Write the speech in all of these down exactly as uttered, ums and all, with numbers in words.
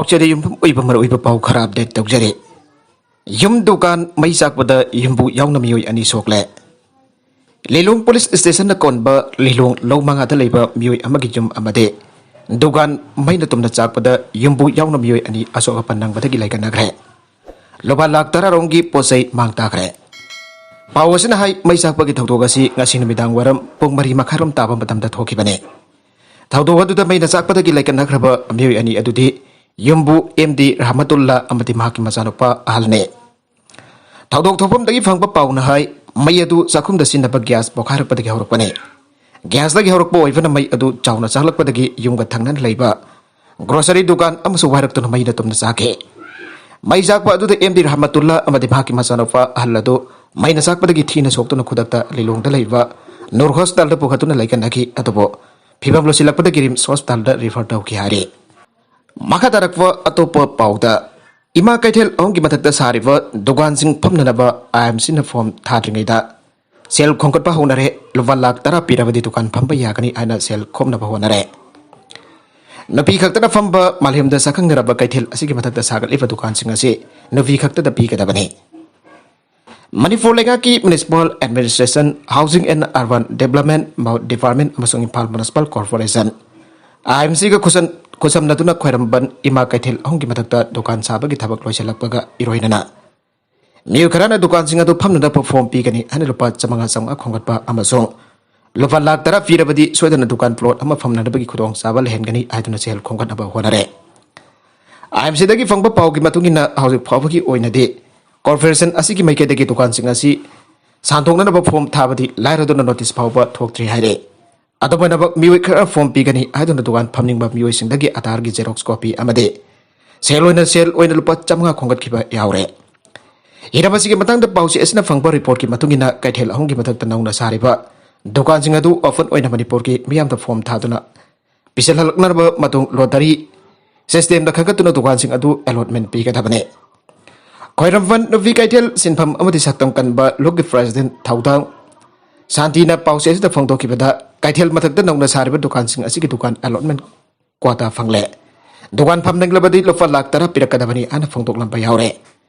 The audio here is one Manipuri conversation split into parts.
ꯆꯦꯗ ꯌꯨꯝꯐꯝ ꯑꯣꯏꯕ ꯃꯔꯨꯑꯣꯏꯕ ꯄꯥꯎ ꯈꯔ ꯑꯞꯗꯦꯠ ꯇꯧꯖꯔꯤ꯫ ꯌꯨꯝ ꯗꯨꯀꯥꯟ ꯃꯩ ꯆꯥꯛꯄꯗ ꯌꯨꯝꯕꯨ ꯌꯥꯎꯅ ꯃꯤꯑꯣꯏ ꯑꯅꯤ ꯁꯣꯛꯂꯦ꯫ ꯂꯤꯂꯣꯡ ꯄꯨꯂꯤꯁ ꯁ꯭ꯇꯦꯁꯟꯅ ꯀꯣꯟꯕ ꯂꯤꯂꯣꯡ ꯂꯧ ꯃꯉꯥꯗ ꯂꯩꯕ ꯃꯤꯑꯣꯏ ꯑꯃꯒꯤ ꯌꯨꯝ ꯑꯃꯗꯤ ꯗꯨꯀꯥꯟ ꯃꯩꯅ ꯇꯨꯝꯅ ꯆꯥꯛꯄꯗ ꯌꯨꯝꯕꯨ ꯌꯥꯎꯅ ꯃꯤꯑꯣꯏ ꯑꯅꯤ ꯑꯁꯣꯛ ꯑꯄꯟ ꯅꯪꯕꯗꯒꯤ ꯂꯥꯏꯀꯠꯅꯈ꯭ꯔꯦ꯫ ꯂꯨꯄꯥ ꯂꯥꯈ ꯇꯔꯥ ꯔꯣꯝꯒꯤ ꯄꯣꯠ ꯆꯩ ꯃꯥꯡ ꯇꯥꯈ꯭ꯔꯦ꯫ ꯄꯥꯎ ꯑꯁꯤꯅ ꯍꯥꯏ, ꯃꯩ ꯆꯥꯛꯄꯒꯤ ꯊꯧꯗꯣꯛ ꯑꯁꯤ ꯉꯁꯤ ꯅꯨꯃꯤꯗꯥꯡ ꯋꯥꯏꯔꯝ ꯄꯨꯡ ꯃꯔꯤ ꯃꯈꯥꯏꯔꯣꯝ ꯇꯥꯕ ꯃꯇꯝꯗ ꯊꯣꯛꯈꯤꯕꯅꯤ꯫ ꯊꯧꯗꯣꯛ ꯑꯗꯨꯗ ꯃꯩꯅ ꯆꯥꯛꯄꯗꯒꯤ ꯂꯥꯏꯀꯠꯅꯈ꯭ꯔꯕ ꯃꯤꯑꯣꯏ ꯑꯅꯤ ꯑꯗꯨꯗꯤ ꯌꯨꯝꯕꯨ ꯑꯦꯝ ꯗꯤ ꯔꯍꯃꯇꯨꯜꯂꯥ ꯑꯃꯗꯤ ꯃꯍꯥꯛꯀꯤ ꯃꯆꯥꯅꯨꯄꯥ ꯑꯍꯜꯅꯤ꯫ ꯊꯧꯗꯣꯛ ꯊꯣꯛꯐꯝꯗꯒꯤ ꯐꯪꯕ ꯄꯥꯎꯅ ꯍꯥꯏ, ꯃꯩ ꯑꯗꯨ ꯆꯥꯛꯈꯨꯝꯗ ꯁꯤꯖꯤꯟꯅꯕ ꯒ꯭ꯌꯥꯁ ꯄꯣꯈꯥꯏꯔꯛꯄꯗꯒꯤ ꯍꯧꯔꯛꯄꯅꯤ꯫ ꯒ꯭ꯌꯥꯁꯇꯒꯤ ꯍꯧꯔꯛꯄ ꯑꯣꯏꯕꯅ ꯃꯩ ꯑꯗꯨ ꯆꯥꯎꯅ ꯆꯥꯛꯂꯛꯄꯗꯒꯤ ꯌꯨꯝꯒ ꯊꯪꯅꯅ ꯂꯩꯕ ꯒ꯭ꯔꯣꯁꯔꯤ ꯗꯨꯀꯥꯟ ꯑꯃꯁꯨ ꯋꯥꯏꯔꯛꯇꯨꯅ ꯃꯩꯅ ꯇꯨꯝꯅ ꯆꯥꯈꯤ꯫ ꯃꯩ ꯆꯥꯛꯄ ꯑꯗꯨꯗ ꯑꯦꯝ ꯗꯤ ꯔꯍꯃꯇꯨꯜꯂꯥ ꯑꯃꯗꯤ ꯃꯍꯥꯛꯀꯤ ꯃꯆꯥꯅꯨꯄꯥ ꯑꯍꯜ ꯑꯗꯨ ꯃꯩꯅ ꯆꯥꯛꯄꯗꯒꯤ ꯊꯤꯅ ꯁꯣꯛꯇꯨꯅ ꯈꯨꯗꯛꯇ ꯂꯤꯂꯣꯡꯗ ꯂꯩꯕ ꯅꯨꯔ ꯍꯣꯁꯄꯤꯇꯥꯜꯗ ꯄꯨꯈꯠꯇꯨꯅ ꯂꯩꯀꯠꯅꯈꯤ꯫ ꯑꯗꯨꯕꯨ ꯐꯤꯕꯝ ꯂꯣꯏꯁꯤꯜꯂꯛꯄꯗꯒꯤ ꯔꯤꯝꯁ ꯍꯣꯁꯄꯤꯇꯥꯜꯗ ꯔꯤꯐꯔ ꯇꯧꯈꯤ ꯍꯥꯏꯔꯤ꯫ ꯃꯈꯥ ꯇꯥꯔꯛꯄ ꯑꯇꯣꯞꯄ ꯄꯥꯎꯗ, ꯏꯃꯥ ꯀꯩꯊꯦꯜ ꯑꯍꯨꯝꯒꯤ ꯃꯊꯛꯇ ꯁꯥꯔꯤꯕ ꯗꯨꯀꯥꯟꯁꯤꯡ ꯐꯝꯅꯅꯕ ꯑꯥꯏ ꯑꯦꯝ ꯁꯤꯅ ꯐꯣꯝ ꯊꯥꯗ꯭ꯔꯤꯉꯩꯗ ꯁꯦꯜ ꯈꯣꯝꯒꯠꯄ ꯍꯧꯅꯔꯦ꯫ ꯂꯨꯄꯥ ꯂꯥꯈ ꯇꯔꯥ ꯄꯤꯔꯕꯗꯤ ꯗꯨꯀꯥꯟ ꯐꯝꯕ ꯌꯥꯒꯅꯤ ꯍꯥꯏꯅ ꯁꯦꯜ ꯈꯣꯝꯅꯕ ꯍꯣꯠꯅꯔꯦ꯫ ꯅꯨꯄꯤ ꯈꯛꯇꯅ ꯐꯝꯕ ꯃꯥꯂꯦꯝꯗ ꯁꯛꯈꯪꯅꯔꯕ ꯀꯩꯊꯦꯜ ꯑꯁꯤꯒꯤ ꯃꯊꯛꯇ ꯁꯥꯒꯠꯂꯤꯕ ꯗꯨꯀꯥꯟꯁꯤꯡ ꯑꯁꯤ ꯅꯨꯄꯤ ꯈꯛꯇꯗ ꯄꯤꯒꯗꯕꯅꯤ꯫ ꯃꯅꯤꯄꯨꯔ ꯂꯩꯉꯥꯛꯀꯤ Municipal Administration, Housing and Urban Development Department ꯑꯃꯁꯨꯡ ꯏꯝꯐꯥꯜ Municipal Corporation, ꯑꯥꯏ ꯑꯦꯝ ꯁꯤꯒ ꯈꯨꯠꯁꯝꯅꯗꯨꯅ ꯈ꯭ꯋꯥꯏꯔꯝꯕꯟ ꯏꯃꯥ ꯀꯩꯊꯦꯜ ꯑꯍꯨꯝꯒꯤ ꯃꯊꯛꯇ ꯗꯨꯀꯥꯟ ꯁꯥꯕꯒꯤ ꯊꯕꯛ ꯂꯣꯏꯁꯤꯜꯂꯛꯄꯒ ꯏꯔꯣꯏꯅꯅ ꯃꯤꯑꯣꯏ ꯈꯔꯅ ꯗꯨꯀꯥꯟꯁꯤꯡ ꯑꯗꯨ ꯐꯝꯅꯅꯕ ꯐꯣꯝ ꯄꯤꯒꯅꯤ ꯍꯥꯏꯅ ꯂꯨꯄꯥ ꯆꯥꯃꯉꯥ ꯆꯥꯃꯉꯥ ꯈꯣꯝꯒꯠꯄ ꯑꯃꯁꯨꯡ ꯂꯨꯄꯥ ꯂꯥꯈ ꯇꯔꯥ ꯄꯤꯔꯕꯗꯤ ꯁꯣꯏꯗꯅ ꯗꯨꯀꯥꯟ ꯄ꯭ꯂꯣꯠ ꯑꯃ ꯐꯝꯅꯅꯕꯒꯤ ꯈꯨꯗꯣꯡꯆꯥꯕ ꯂꯩꯍꯟꯒꯅꯤ ꯍꯥꯏꯗꯨꯅ ꯁꯦꯜ ꯈꯣꯝꯒꯠꯅꯕ ꯍꯣꯠꯅꯔꯦ꯫ ꯑꯥꯏ ꯑꯦꯝ ꯁꯤꯗꯒꯤ ꯐꯪꯕ ꯄꯥꯎꯒꯤ ꯃꯇꯨꯡ ꯏꯟꯅ, ꯍꯧꯖꯤꯛ ꯐꯥꯎꯕꯒꯤ ꯑꯣꯏꯅꯗꯤ ꯀꯣꯔꯄꯣꯔꯦꯁꯟ ꯑꯁꯤꯒꯤ ꯃꯥꯏꯀꯩꯗꯒꯤ ꯗꯨꯀꯥꯟꯁꯤꯡ ꯑꯁꯤ ꯁꯥꯟꯗꯣꯛꯅꯅꯕ ꯐꯣꯝ ꯊꯥꯕꯗꯤ ꯂꯥꯏꯔꯗꯨꯅ ꯅꯣꯇꯤꯁ ꯐꯥꯎꯕ ꯊꯣꯛꯇ꯭ꯔꯤ ꯍꯥꯏꯔꯦ꯫ ꯑꯗꯨꯃꯥꯏꯅꯃꯛ ꯃꯤꯑꯣꯏ ꯈꯔ ꯐꯣꯝ ꯄꯤꯒꯅꯤ ꯍꯥꯏꯗꯨꯅ ꯗꯨꯀꯥꯟ ꯐꯝꯅꯤꯡꯕ ꯃꯤꯑꯣꯏꯁꯤꯡꯗꯒꯤ ꯑꯙꯥꯔꯒꯤ ꯖꯦꯔꯣꯛꯁ ꯀꯣꯄꯤ ꯑꯃꯗꯤ ꯁꯦꯜ ꯑꯣꯏꯅ, ꯁꯦꯜ ꯑꯣꯏꯅ ꯂꯨꯄꯥ ꯆꯥꯃꯉꯥ ꯈꯣꯝꯒꯠꯈꯤꯕ ꯌꯥꯎꯔꯦ꯫ ꯍꯤꯔꯝ ꯑꯁꯤꯒꯤ ꯃꯇꯥꯡꯗ ꯄꯥꯎꯆꯦ ꯑꯁꯤꯅ ꯐꯪꯕ ꯔꯤꯄꯣꯔꯠꯀꯤ ꯃꯇꯨꯡ ꯏꯟꯅ, ꯀꯩꯊꯦꯜ ꯑꯍꯨꯝꯒꯤ ꯃꯊꯛꯇ ꯅꯧꯅ ꯁꯥꯔꯤꯕ ꯗꯨꯀꯥꯟꯁꯤꯡ ꯑꯗꯨ ꯑꯣꯄꯟ ꯑꯣꯏꯅ ꯃꯅꯤꯄꯨꯔꯒꯤ ꯃꯤꯌꯥꯝꯗ ꯐꯣꯝ ꯊꯥꯗꯨꯅ ꯄꯤꯁꯤꯜꯍꯜꯂꯛꯅꯔꯕ ꯃꯇꯨꯡ, ꯂꯣꯇꯔꯤ ꯁꯤꯁꯇꯦꯝꯗ ꯈꯟꯒꯠꯇꯨꯅ ꯗꯨꯀꯥꯟꯁꯤꯡ ꯑꯗꯨ ꯑꯦꯂꯣꯠꯃꯦꯟ ꯄꯤꯒꯗꯕꯅꯤ꯫ ꯈ꯭ꯋꯥꯏꯔꯝꯕꯟ ꯅꯨꯄꯤ ꯀꯩꯊꯦꯜ ꯁꯤꯟꯐꯝ ꯑꯃꯗꯤ ꯁꯛꯇꯝ ꯀꯟꯕ ꯂꯨꯞꯀꯤ ꯄ꯭ꯔꯦꯁꯤꯗꯦꯟ ꯊꯧꯗꯥꯡ ꯁꯥꯟꯇꯤꯅ ꯄꯥꯎꯆꯦ ꯑꯁꯤꯗ ꯐꯣꯡꯗꯣꯛꯈꯤꯕꯗ, ꯀꯩꯊꯦꯜ ꯃꯊꯛꯇ ꯅꯧꯅ ꯁꯥꯔꯤꯕ ꯗꯨꯀꯥꯟꯁꯤꯡ ꯑꯁꯤꯒꯤ ꯗꯨꯀꯥꯟ ꯑꯦꯂꯣꯠꯃꯦꯟ ꯀ꯭ꯋꯥꯇꯥ ꯐꯪꯂꯦ꯫ ꯗꯨꯀꯥꯟ ꯐꯝꯅꯤꯡꯂꯕꯗꯤ ꯂꯨꯄꯥ ꯂꯥꯈ ꯇꯔꯥ ꯄꯤꯔꯛꯀꯗꯕꯅꯤ ꯍꯥꯏꯅ ꯐꯣꯡꯗꯣꯛꯂꯝꯕ ꯌꯥꯎꯔꯦ꯫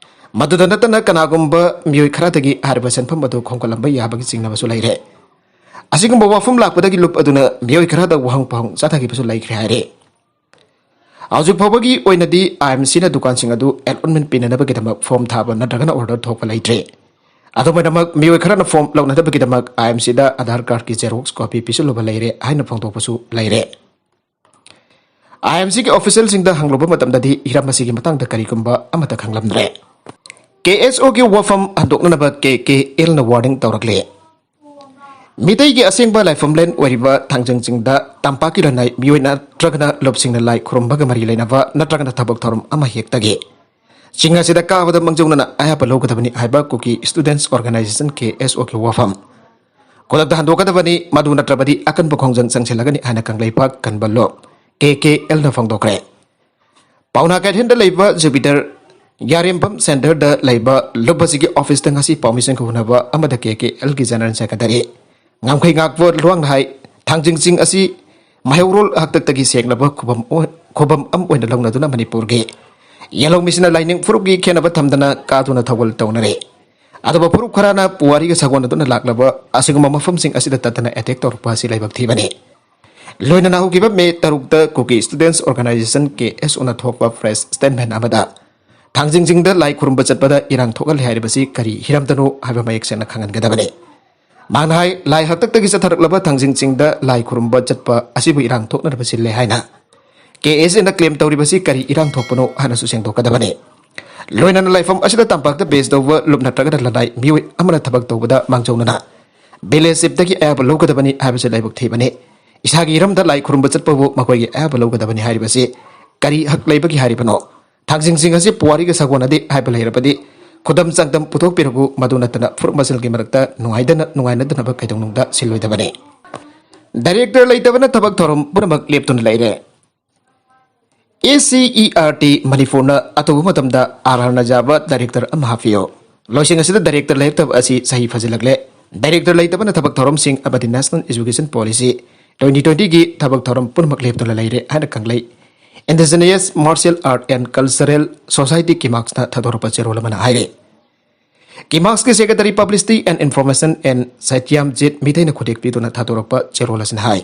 ꯃꯗꯨꯗ ꯅꯠꯇꯅ ꯀꯅꯥꯒꯨꯝꯕ ꯃꯤꯑꯣꯏ ꯈꯔꯗꯒꯤ ꯍꯥꯏꯔꯤꯕ ꯁꯦꯟꯐꯝ ꯑꯗꯨ ꯈꯣꯝꯒꯠꯂꯝꯕ ꯌꯥꯕꯒꯤ ꯆꯤꯡꯅꯕꯁꯨ ꯂꯩꯔꯦ꯫ ꯑꯁꯤꯒꯨꯝꯕ ꯋꯥꯐꯝ ꯂꯥꯛꯄꯗꯒꯤ ꯂꯨꯞ ꯑꯗꯨꯅ ꯃꯤꯑꯣꯏ ꯈꯔꯗ ꯋꯥꯍꯪ ꯄꯥꯎꯍꯪ ꯆꯠꯊꯈꯤꯕꯁꯨ ꯂꯩꯈ꯭ꯔꯦ ꯍꯥꯏꯔꯦ꯫ ꯍꯧꯖꯤꯛ ꯐꯥꯎꯕꯒꯤ ꯑꯣꯏꯅꯗꯤ ꯑꯥꯏ ꯑꯦꯝ ꯁꯤꯅ ꯗꯨꯀꯥꯟꯁꯤꯡ ꯑꯗꯨ ꯑꯦꯂꯣꯠꯃꯦꯟ ꯄꯤꯅꯅꯕꯒꯤꯗꯃꯛ ꯐꯣꯔꯝ ꯊꯥꯕ ꯅꯠꯇ꯭ꯔꯒꯅ ꯑꯣꯔꯗꯔ ꯊꯣꯛꯄ ꯂꯩꯇ꯭ꯔꯤ꯫ ꯑꯗꯨꯝ ꯑꯣꯏꯅꯃꯛ, ꯃꯤꯑꯣꯏ ꯈꯔꯅ ꯐꯣꯔꯝ ꯂꯧꯅꯗꯕꯒꯤꯗꯃꯛ ꯑꯥꯏ ꯑꯦꯝ ꯁꯤꯗ ꯑꯙꯥꯔ ꯀꯥꯔꯗꯀꯤ ꯖꯦꯔꯣꯛꯁ ꯀꯣꯄꯤ ꯄꯤꯁꯤꯜꯂꯨꯕ ꯂꯩꯔꯦ ꯍꯥꯏꯅ ꯐꯣꯡꯗꯣꯛꯄꯁꯨ ꯂꯩꯔꯦ꯫ ꯑꯥꯏ ꯑꯦꯝ ꯁꯤꯒꯤ ꯑꯣꯐꯤꯁꯤꯌꯦꯜꯁꯤꯡꯗ ꯍꯪꯂꯨꯕ ꯃꯇꯝꯗꯗꯤ ꯍꯤꯔꯝ ꯑꯁꯤꯒꯤ ꯃꯇꯥꯡꯗ ꯀꯔꯤꯒꯨꯝꯕ ꯑꯃꯠꯇ ꯈꯪꯂꯝꯗ꯭ꯔꯦ꯫ ꯀꯦ ꯑꯦꯁ ꯑꯣꯒꯤ ꯋꯥꯐꯝ ꯍꯟꯗꯣꯛꯅꯅꯕ ꯀꯦ ꯀꯦ ꯑꯦꯜꯅ ꯋꯥꯔꯅꯤꯡ ꯇꯧꯔꯛꯂꯦ꯫ ꯃꯤꯇꯩꯒꯤ ꯑꯁꯦꯡꯕ ꯂꯥꯏꯐꯝꯂꯦꯟ ꯑꯣꯏꯔꯤꯕ ꯊꯥꯡꯖꯤꯡ ꯆꯤꯡꯗ ꯇꯝꯄꯥꯛꯀꯤ ꯂꯅꯥꯏ ꯃꯤꯑꯣꯏ ꯅꯠꯇ꯭ꯔꯒꯅ ꯂꯨꯞꯁꯤꯡꯅ ꯂꯥꯏ ꯈꯨꯔꯨꯝꯕꯒ ꯃꯔꯤ ꯂꯩꯅꯕ ꯅꯠꯇ꯭ꯔꯒꯅ ꯊꯕꯛ ꯊꯧꯔꯝ ꯑꯃ ꯍꯦꯛꯇꯒꯤ ꯆꯤꯡ ꯑꯁꯤꯗ ꯀꯥꯕꯗ ꯃꯥꯡꯖꯧꯅꯅ ꯑꯌꯥꯕ ꯂꯧꯒꯗꯕꯅꯤ ꯍꯥꯏꯕ ꯀꯨꯀꯤ ꯁ꯭ꯇꯨꯗꯦꯟꯠꯁ ꯑꯣꯔꯒꯅꯥꯏꯖꯦꯁꯟ, ꯀꯦ ꯑꯦꯁ ꯑꯣꯒꯤ ꯋꯥꯐꯝ ꯈꯨꯗꯛꯇ ꯍꯟꯗꯣꯛꯀꯗꯕꯅꯤ, ꯃꯗꯨ ꯅꯠꯇ꯭ꯔꯕꯗꯤ ꯑꯀꯟꯕ ꯈꯣꯡꯖꯪ ꯆꯪꯁꯤꯜꯂꯒꯅꯤ ꯍꯥꯏꯅ ꯀꯪꯂꯩꯄꯥꯛ ꯀꯟꯕ ꯂꯨꯞ, ꯀꯦ ꯀꯦ ꯑꯦꯜꯅ ꯐꯣꯡꯗꯣꯛꯈ꯭ꯔꯦ꯫ ꯄꯥꯎꯅꯥ ꯀꯩꯊꯦꯜꯗ ꯂꯩꯕ ꯖꯨꯄꯤꯇꯔ ꯌꯥꯔꯦꯝꯕꯝ ꯁꯦꯟꯇꯔꯗ ꯂꯩꯕ ꯂꯨꯞ ꯑꯁꯤꯒꯤ ꯑꯣꯐꯤꯁꯇ ꯉꯁꯤ ꯄꯥꯎꯃꯤꯁꯤꯡꯒ ꯎꯅꯕ ꯑꯃꯗ ꯀꯦ ꯀꯦ ꯑꯦꯜꯒꯤ ꯖꯦꯅꯔꯦꯜ ꯁꯦꯀ꯭ꯔꯦꯇꯔꯤ ꯉꯝꯈꯩ ꯉꯥꯛꯄ ꯂꯨꯋꯥꯡꯅ ꯍꯥꯏ, ꯊꯥꯡꯖꯤꯡ ꯆꯤꯡ ꯑꯁꯤ ꯃꯩꯍꯧꯔꯣꯜ ꯍꯥꯛꯇꯛꯇꯒꯤ ꯁꯦꯡꯂꯕ ꯈꯨꯕꯝ ꯑꯣꯏ-, ꯈꯨꯕꯝ ꯑꯃ ꯑꯣꯏꯅ ꯂꯧꯅꯗꯨꯅ ꯃꯅꯤꯄꯨꯔꯒꯤ ꯌꯦꯜꯍꯧꯃꯤꯁꯤꯅ ꯂꯥꯏꯅꯤꯡ ꯐꯨꯔꯨꯞꯀꯤ ꯈꯦꯠꯅꯕ ꯊꯝꯗꯅ ꯀꯥꯗꯨꯅ ꯊꯧꯒꯜ ꯇꯧꯅꯔꯦ꯫ ꯑꯗꯨꯕꯨ ꯐꯨꯔꯨꯞ ꯈꯔꯅ ꯄꯨꯋꯥꯔꯤꯒ ꯁꯥꯒꯣꯟꯅꯗꯨꯅ ꯂꯥꯛꯂꯕ ꯑꯁꯤꯒꯨꯝꯕ ꯃꯐꯝꯁꯤꯡ ꯑꯁꯤꯗ ꯇꯠꯇꯅ ꯑꯦꯇꯦꯛ ꯇꯧꯔꯛꯄ ꯑꯁꯤ ꯂꯥꯏꯕꯛ ꯊꯤꯕꯅꯤ꯫ ꯂꯣꯏꯅꯅ ꯍꯧꯈꯤꯕ ꯃꯦ ꯇꯔꯨꯛꯇ ꯀꯨꯀꯤ ꯁ꯭ꯇꯨꯗꯦꯟꯠꯁ ꯑꯣꯔꯒꯅꯥꯏꯖꯦꯁꯟ, ꯀꯦ ꯑꯦꯁ ꯑꯣꯅ ꯊꯣꯛꯄ ꯄ꯭ꯔꯦꯁ ꯁ꯭ꯇꯦꯠꯃꯦꯟ ꯑꯃꯗ ꯊꯥꯡꯖꯤꯡ ꯆꯤꯡꯗ ꯂꯥꯏ ꯈꯨꯔꯨꯝꯕ ꯆꯠꯄꯗ ꯏꯔꯥꯡ ꯊꯣꯛꯍꯜꯂꯦ ꯍꯥꯏꯔꯤꯕꯁꯤ ꯀꯔꯤ ꯍꯤꯔꯝꯗꯅꯣ ꯍꯥꯏꯕ ꯃꯌꯦꯛ ꯁꯦꯡꯅ ꯈꯪꯍꯟꯒꯗꯕꯅꯤ꯫ ꯃꯍꯥꯛꯅ ꯍꯥꯏ, ꯂꯥꯏ ꯍꯥꯛꯇꯛꯇꯒꯤ ꯆꯠꯊꯔꯛꯂꯕ ꯊꯥꯡꯖꯤꯡ ꯆꯤꯡꯗ ꯂꯥꯏ ꯈꯨꯔꯨꯝꯕ ꯆꯠꯄ ꯑꯁꯤꯕꯨ ꯏꯔꯥꯡ ꯊꯣꯛꯅꯅꯕ ꯁꯤꯜꯂꯦ ꯍꯥꯏꯅ ꯀꯦ ꯑꯦꯁ ꯑꯦꯅ ꯀ꯭ꯂꯦꯝ ꯇꯧꯔꯤꯕꯁꯤ ꯀꯔꯤ ꯏꯔꯥꯡ ꯊꯣꯛꯄꯅꯣ ꯍꯥꯏꯅꯁꯨ ꯁꯦꯡꯗꯣꯛꯀꯗꯕꯅꯤ꯫ ꯂꯣꯏꯅꯅ ꯂꯥꯏꯐꯝ ꯑꯁꯤꯗ ꯇꯝꯄꯥꯛꯇ ꯕꯦꯖ ꯇꯧꯕ ꯂꯨꯞ ꯅꯠꯇ꯭ꯔꯒꯅ ꯂꯅꯥꯏ ꯃꯤꯑꯣꯏ ꯑꯃꯅ ꯊꯕꯛ ꯇꯧꯕꯗ ꯃꯥꯡꯖꯧꯅꯅ ꯚꯤꯂꯦꯖ ꯆꯤꯐꯇꯒꯤ ꯑꯌꯥꯕ ꯂꯧꯒꯗꯕꯅꯤ ꯍꯥꯏꯕꯁꯤ ꯂꯥꯏꯕꯛ ꯊꯤꯕꯅꯤ꯫ ꯏꯁꯥꯒꯤ ꯏꯔꯝꯗ ꯂꯥꯏ ꯈꯨꯔꯨꯝꯕ ꯆꯠꯄꯕꯨ ꯃꯈꯣꯏꯒꯤ ꯑꯌꯥꯕ ꯂꯧꯒꯗꯕꯅꯤ ꯍꯥꯏꯔꯤꯕꯁꯤ ꯀꯔꯤ ꯍꯛ ꯂꯩꯕꯒꯤ ꯍꯥꯏꯔꯤꯕꯅꯣ? ꯊꯥꯡꯖꯤꯡꯁꯤꯡ ꯑꯁꯤ ꯄꯨꯋꯥꯔꯤꯒ ꯁꯥꯒꯣꯟꯅꯗꯦ ꯍꯥꯏꯕ ꯂꯩꯔꯕꯗꯤ ꯈꯨꯗꯝ ꯆꯥꯡꯗꯝ ꯄꯨꯊꯣꯛꯄꯤꯔꯛꯎ, ꯃꯗꯨ ꯅꯠꯇꯅ ꯐꯨꯔꯨꯞ ꯃꯁꯦꯜꯒꯤ ꯃꯔꯛꯇ ꯅꯨꯡꯉꯥꯏꯗꯅ-, ꯅꯨꯡꯉꯥꯏꯅꯗꯅꯕ ꯀꯩꯗꯧꯅꯨꯡꯗ ꯁꯤꯜꯂꯣꯏꯗꯕꯅꯤ꯫ ꯗꯥꯏꯔꯦꯛꯇꯔ ꯂꯩꯇꯕꯅ ꯊꯕꯛ ꯊꯧꯔꯝ ꯄꯨꯝꯅꯃꯛ ꯂꯦꯞꯇꯨꯅ ꯂꯩꯔꯦ꯫ ꯑꯦ ꯁꯤ ꯏ ꯑꯥꯔ ꯇꯤ ꯃꯅꯤꯄꯨꯔꯅ ꯑꯊꯨꯕ ꯃꯇꯝꯗ ꯑꯥꯙꯥꯔꯅ ꯌꯥꯕ ꯗꯥꯏꯔꯦꯛꯇꯔ ꯑꯃ ꯍꯥꯞꯄꯤꯌꯨ꯫ ꯂꯣꯏꯁꯤꯡ ꯑꯁꯤꯗ ꯗꯥꯏꯔꯦꯛꯇꯔ ꯂꯩꯔꯛꯇꯕ ꯑꯁꯤ ꯆꯍꯤ ꯐꯥꯖꯤꯜꯂꯛꯂꯦ꯫ ꯗꯥꯏꯔꯦꯛꯇꯔ ꯂꯩꯇꯕꯅ ꯊꯕꯛ ꯊꯧꯔꯝꯁꯤꯡ ꯑꯃꯗꯤ ꯅꯦꯁꯅꯦꯜ ꯑꯦꯖꯨꯀꯦꯁꯟ ꯄꯣꯂꯤꯁꯤ ꯇ꯭ꯋꯦꯟꯇꯤ ꯇ꯭ꯋꯦꯟꯇꯤꯒꯤ ꯊꯕꯛ ꯊꯧꯔꯝ ꯄꯨꯝꯅꯃꯛ ꯂꯦꯞꯇꯨꯅ ꯂꯩꯔꯦ ꯍꯥꯏꯅ ꯀꯪꯂꯩ Indigenous Martial Art and Cultural Society, ꯀꯤꯃꯥꯛꯁꯅ ꯊꯥꯗꯣꯔꯛꯄ ꯆꯦꯔꯣꯜ ꯑꯃꯅ ꯍꯥꯏꯔꯤ꯫ ꯀꯤꯃꯥꯛꯁꯀꯤ Secretary Publicity and Information N ꯁꯇ꯭ꯌꯥꯝꯖꯤꯠ ꯃꯤꯇꯩꯅ ꯈꯨꯗꯦꯛ ꯄꯤꯗꯨꯅ ꯊꯥꯗꯣꯔꯛꯄ ꯆꯦꯔꯣꯜ ꯑꯁꯤꯅ ꯍꯥꯏ,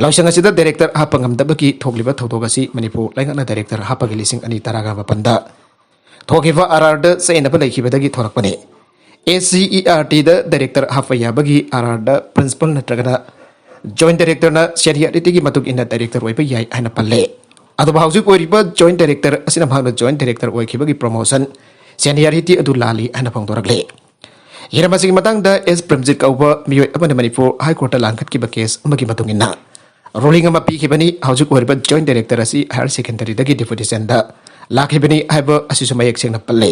ꯂꯣꯏꯁꯪ ꯑꯁꯤꯗ director ꯍꯥꯞꯄ ꯉꯝꯗꯕꯒꯤ ꯊꯣꯛꯂꯤꯕ ꯊꯧꯗꯣꯛ ꯑꯁꯤ ꯃꯅꯤꯄꯨꯔ ꯂꯩꯉꯥꯛꯅ director ꯍꯥꯞꯄꯒꯤ ꯂꯤꯁꯤꯡ ꯑꯅꯤ ꯇꯔꯥꯒ ꯃꯥꯄꯟꯗ ꯊꯣꯛꯈꯤꯕ R ꯑꯥꯔꯗ ꯆꯌꯦꯠꯅꯕ ꯂꯩꯈꯤꯕꯗꯒꯤ ꯊꯣꯔꯛꯄꯅꯤ꯫ S C E R ꯇꯤꯗ director ꯍꯥꯞꯄ ꯌꯥꯕꯒꯤ ꯑꯥꯔ ꯑꯥꯔꯗ principal ꯅꯠꯇ꯭ꯔꯒꯅ joint directorꯅ seniorityꯒꯤ ꯃꯇꯨꯡ ꯏꯟꯅ director ꯑꯣꯏꯕ ꯌꯥꯏ ꯍꯥꯏꯅ ꯄꯜꯂꯦ꯫ ꯑꯗꯨꯕꯨ ꯍꯧꯖꯤꯛ ꯑꯣꯏꯔꯤꯕ joint director ꯑꯁꯤꯅ ꯃꯍꯥꯛꯅ joint director ꯑꯣꯏꯈꯤꯕꯒꯤ promotion seniority ꯑꯗꯨ ꯂꯥꯜꯂꯤ ꯍꯥꯏꯅ ꯐꯣꯡꯗꯣꯔꯛꯂꯦ꯫ ꯍꯤꯔꯝ ꯑꯁꯤꯒꯤ ꯃꯇꯥꯡꯗ ꯑꯦꯁ ꯄ꯭ꯔꯦꯝꯖꯤꯠ ꯀꯧꯕ ꯃꯤꯑꯣꯏ ꯑꯃꯅ ꯃꯅꯤꯄꯨꯔ High Courtꯇ ꯂꯥꯡꯈꯠꯈꯤꯕ case ꯑꯃꯒꯤ ꯃꯇꯨꯡ ꯏꯟꯅ ruling ꯑꯃ ꯄꯤꯈꯤꯕꯅꯤ꯫ ꯍꯧꯖꯤꯛ ꯑꯣꯏꯔꯤꯕ joint director ꯑꯁꯤ higher secondary ꯗꯒꯤ deputationꯗ ꯂꯥꯛꯈꯤꯕꯅꯤ ꯍꯥꯏꯕ ꯑꯁꯤꯁꯨ ꯃꯌꯦꯛ ꯁꯦꯡꯅ ꯄꯜꯂꯦ꯫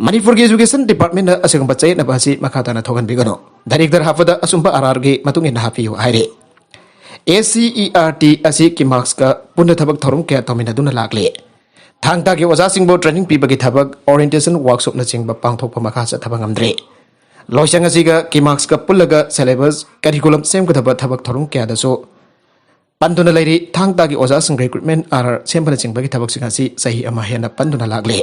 ꯃꯅꯤꯄꯨꯔꯒꯤ education departmentꯅ ꯑꯁꯤꯒꯨꯝꯕ ꯆꯌꯦꯠꯅꯕ ꯑꯁꯤ ꯃꯈꯥ ꯇꯥꯅ ꯊꯣꯛꯍꯟꯕꯤꯒꯅꯨ꯫ Director ꯍꯥꯞꯄꯗ ꯑꯆꯨꯝꯕ ꯑꯥꯔ ꯑꯥꯔꯒꯤ ꯃꯇꯨꯡ ꯏꯟꯅ ꯍꯥꯞꯄꯤꯌꯨ ꯍꯥꯏꯔꯤ꯫ S C E R T ꯑꯁꯤ ꯀꯤꯃꯥꯛꯁꯀ ꯄꯨꯟꯅ ꯊꯕꯛ ꯊꯧꯔꯝ ꯀꯌꯥ ꯇꯧꯃꯤꯟꯅꯗꯨꯅ ꯂꯥꯛꯂꯤ꯫ ꯊꯥꯡ ꯇꯥꯒꯤ ꯑꯣꯖꯥꯁꯤꯡꯕꯨ training ꯄꯤꯕꯒꯤ ꯊꯕꯛ, orientation workshopꯅꯆꯤꯡꯕ ꯄꯥꯡꯊꯣꯛꯄ ꯃꯈꯥ ꯆꯠꯊꯕ ꯉꯝꯗ꯭ꯔꯤ꯫ ꯂꯣꯏꯁꯪ ꯑꯁꯤꯒ ꯀꯤꯃꯥꯛꯁꯀ ꯄꯨꯜꯂꯒ syllabus, curriculum ꯁꯦꯝꯒꯗꯕ ꯊꯕꯛ ꯊꯧꯔꯝ ꯀꯌꯥꯗꯁꯨ ꯄꯟꯗꯨꯅ ꯂꯩꯔꯤ꯫ ꯊꯥꯡ ꯇꯥꯒꯤ ꯑꯣꯖꯥꯁꯤꯡ recruitment, ꯑꯥꯔ ꯑꯥꯔ ꯁꯦꯝꯕꯅꯆꯤꯡꯕꯒꯤ ꯊꯕꯛꯁꯤꯡ ꯑꯁꯤ ꯆꯍꯤ ꯑꯃ ꯍꯦꯟꯅ ꯄꯟꯗꯨꯅ ꯂꯥꯛꯂꯤ꯫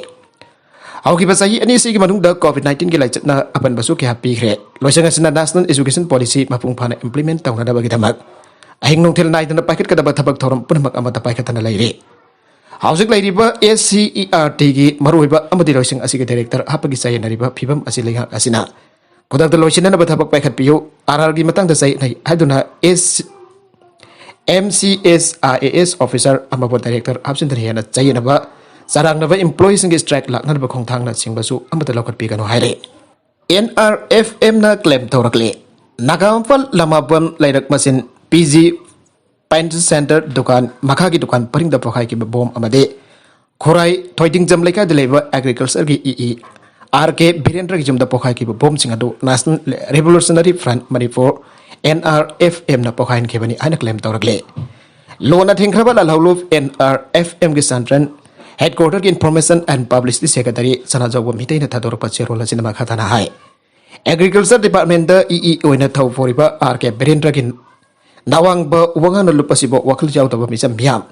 ꯍꯧꯈꯤꯕ ꯆꯍꯤ ꯑꯅꯤꯁꯤꯒꯤ ꯃꯅꯨꯡꯗ COVID nineteenꯒꯤ ꯂꯥꯏꯆꯠꯅ ꯑꯄꯟꯕꯁꯨ ꯀꯌꯥ ꯄꯤꯈ꯭ꯔꯦ꯫ ꯂꯣꯏꯁꯪ ꯑꯁꯤꯅ National Education Policy ꯃꯄꯨꯡ ꯐꯥꯅ implement ꯇꯧꯅꯅꯕꯒꯤꯗꯃꯛ ꯑꯍꯤꯡ ꯅꯨꯡꯊꯤꯜ ꯅꯥꯏꯗꯅ ꯄꯥꯏꯈꯠꯀꯗꯕ ꯊꯕꯛ ꯊꯧꯔꯝ ꯄꯨꯝꯅꯃꯛ ꯑꯃꯠꯇ ꯄꯥꯏꯈꯠꯇꯅ ꯂꯩꯔꯤ꯫ ꯍꯧꯖꯤꯛ ꯂꯩꯔꯤꯕ ꯑꯦꯁ ꯁꯤ ꯏ ꯑꯥꯔ ꯇꯤꯒꯤ ꯃꯔꯨꯑꯣꯏꯕ ꯑꯃꯗꯤ ꯂꯣꯏꯁꯪ ꯑꯁꯤꯒꯤ director ꯍꯥꯞꯄꯒꯤ ꯆꯌꯦꯠꯅꯔꯤꯕ ꯐꯤꯕꯝ ꯑꯁꯤ ꯂꯩꯉꯥꯛ ꯑꯁꯤꯅ ꯈꯨꯗꯛꯇ ꯂꯣꯏꯁꯤꯟꯅꯅꯕ ꯊꯕꯛ ꯄꯥꯏꯈꯠꯄꯤꯌꯨ꯫ ꯑꯥꯔ ꯑꯥꯔꯒꯤ ꯃꯇꯥꯡꯗ ꯆꯌꯦꯠꯅꯩ ꯍꯥꯏꯗꯨꯅ ꯑꯦꯁ M C S I A S officer ꯑꯃꯕꯨ director ꯍꯥꯞꯆꯤꯟꯗꯅ ꯍꯦꯟꯅ ꯆꯌꯦꯠꯅꯕ, ꯆꯔꯥꯡꯅꯕ, employeeꯁꯤꯡꯒꯤ strike ꯂꯥꯛꯅꯅꯕ ꯈꯣꯡꯊꯥꯡꯅꯆꯤꯡꯕꯁꯨ ꯑꯃꯠꯇ ꯂꯧꯈꯠꯄꯤꯒꯅꯨ ꯍꯥꯏꯔꯦ꯫ ꯑꯦꯟ ꯑꯥꯔ ꯑꯦꯐ ꯑꯦꯝꯅ claim ꯇꯧꯔꯛꯂꯤ꯫ ꯅꯥꯒꯥꯃꯄꯥꯜ ꯂꯃꯥꯕꯝ ꯂꯩꯔꯛ ꯃꯆꯤꯟ ꯄꯤ ꯖꯤ Payment Center ꯗꯨꯀꯥꯟ ꯃꯈꯥꯒꯤ ꯗꯨꯀꯥꯟ ꯄꯔꯤꯡꯗ ꯄꯣꯈꯥꯏꯈꯤꯕ ꯕꯣꯝ ꯑꯃꯗꯤ ꯈꯨꯔꯥꯏ ꯊꯣꯏꯗꯤꯡꯖꯝ ꯂꯩꯀꯥꯏꯗ ꯂꯩꯕ agricultureꯒꯤ ꯏ ꯏ ꯑꯥꯔ ꯀꯦ ꯕꯤꯔꯦꯟꯗ꯭ꯔꯒꯤ ꯌꯨꯝꯗ ꯄꯣꯈꯥꯏꯈꯤꯕ ꯕꯣꯝꯁꯤꯡ ꯑꯗꯨ National Revolutionary Front Manipur, N R F M ꯅ ꯄꯣꯈꯥꯏꯍꯟꯈꯤꯕꯅꯤ ꯍꯥꯏꯅ claim ꯇꯧꯔꯛꯂꯦ꯫ ꯂꯣꯟꯅ ꯊꯤꯡꯈ꯭ꯔꯕ ꯂꯥꯜꯍꯧꯂꯨꯞ N R F M ꯒꯤ Central Headquarter ꯒꯤ Information and Publicity Secretary ꯁꯅꯥꯖꯥꯎꯕ ꯃꯤꯇꯩꯅ ꯊꯥꯗꯣꯔꯛꯄ ꯆꯦꯔꯣꯜ ꯑꯁꯤꯅ ꯃꯈꯥ ꯇꯥꯅ ꯍꯥꯏ, Agriculture Department ꯗ ꯏ ꯏ ꯑꯣꯏꯅ ꯊꯧ ꯄꯨꯔꯤꯕ ꯑꯥꯔ ꯀꯦ ꯕꯤꯔꯦꯟꯗ꯭ꯔꯒꯤ ꯅꯋꯥꯡꯕ ꯋꯥꯉꯥꯡꯂꯣꯟ ꯑꯁꯤꯕꯨ ꯋꯥꯈꯜ ꯌꯥꯎꯗꯕ ꯃꯤꯆꯝ ꯃꯤꯌꯥꯝ,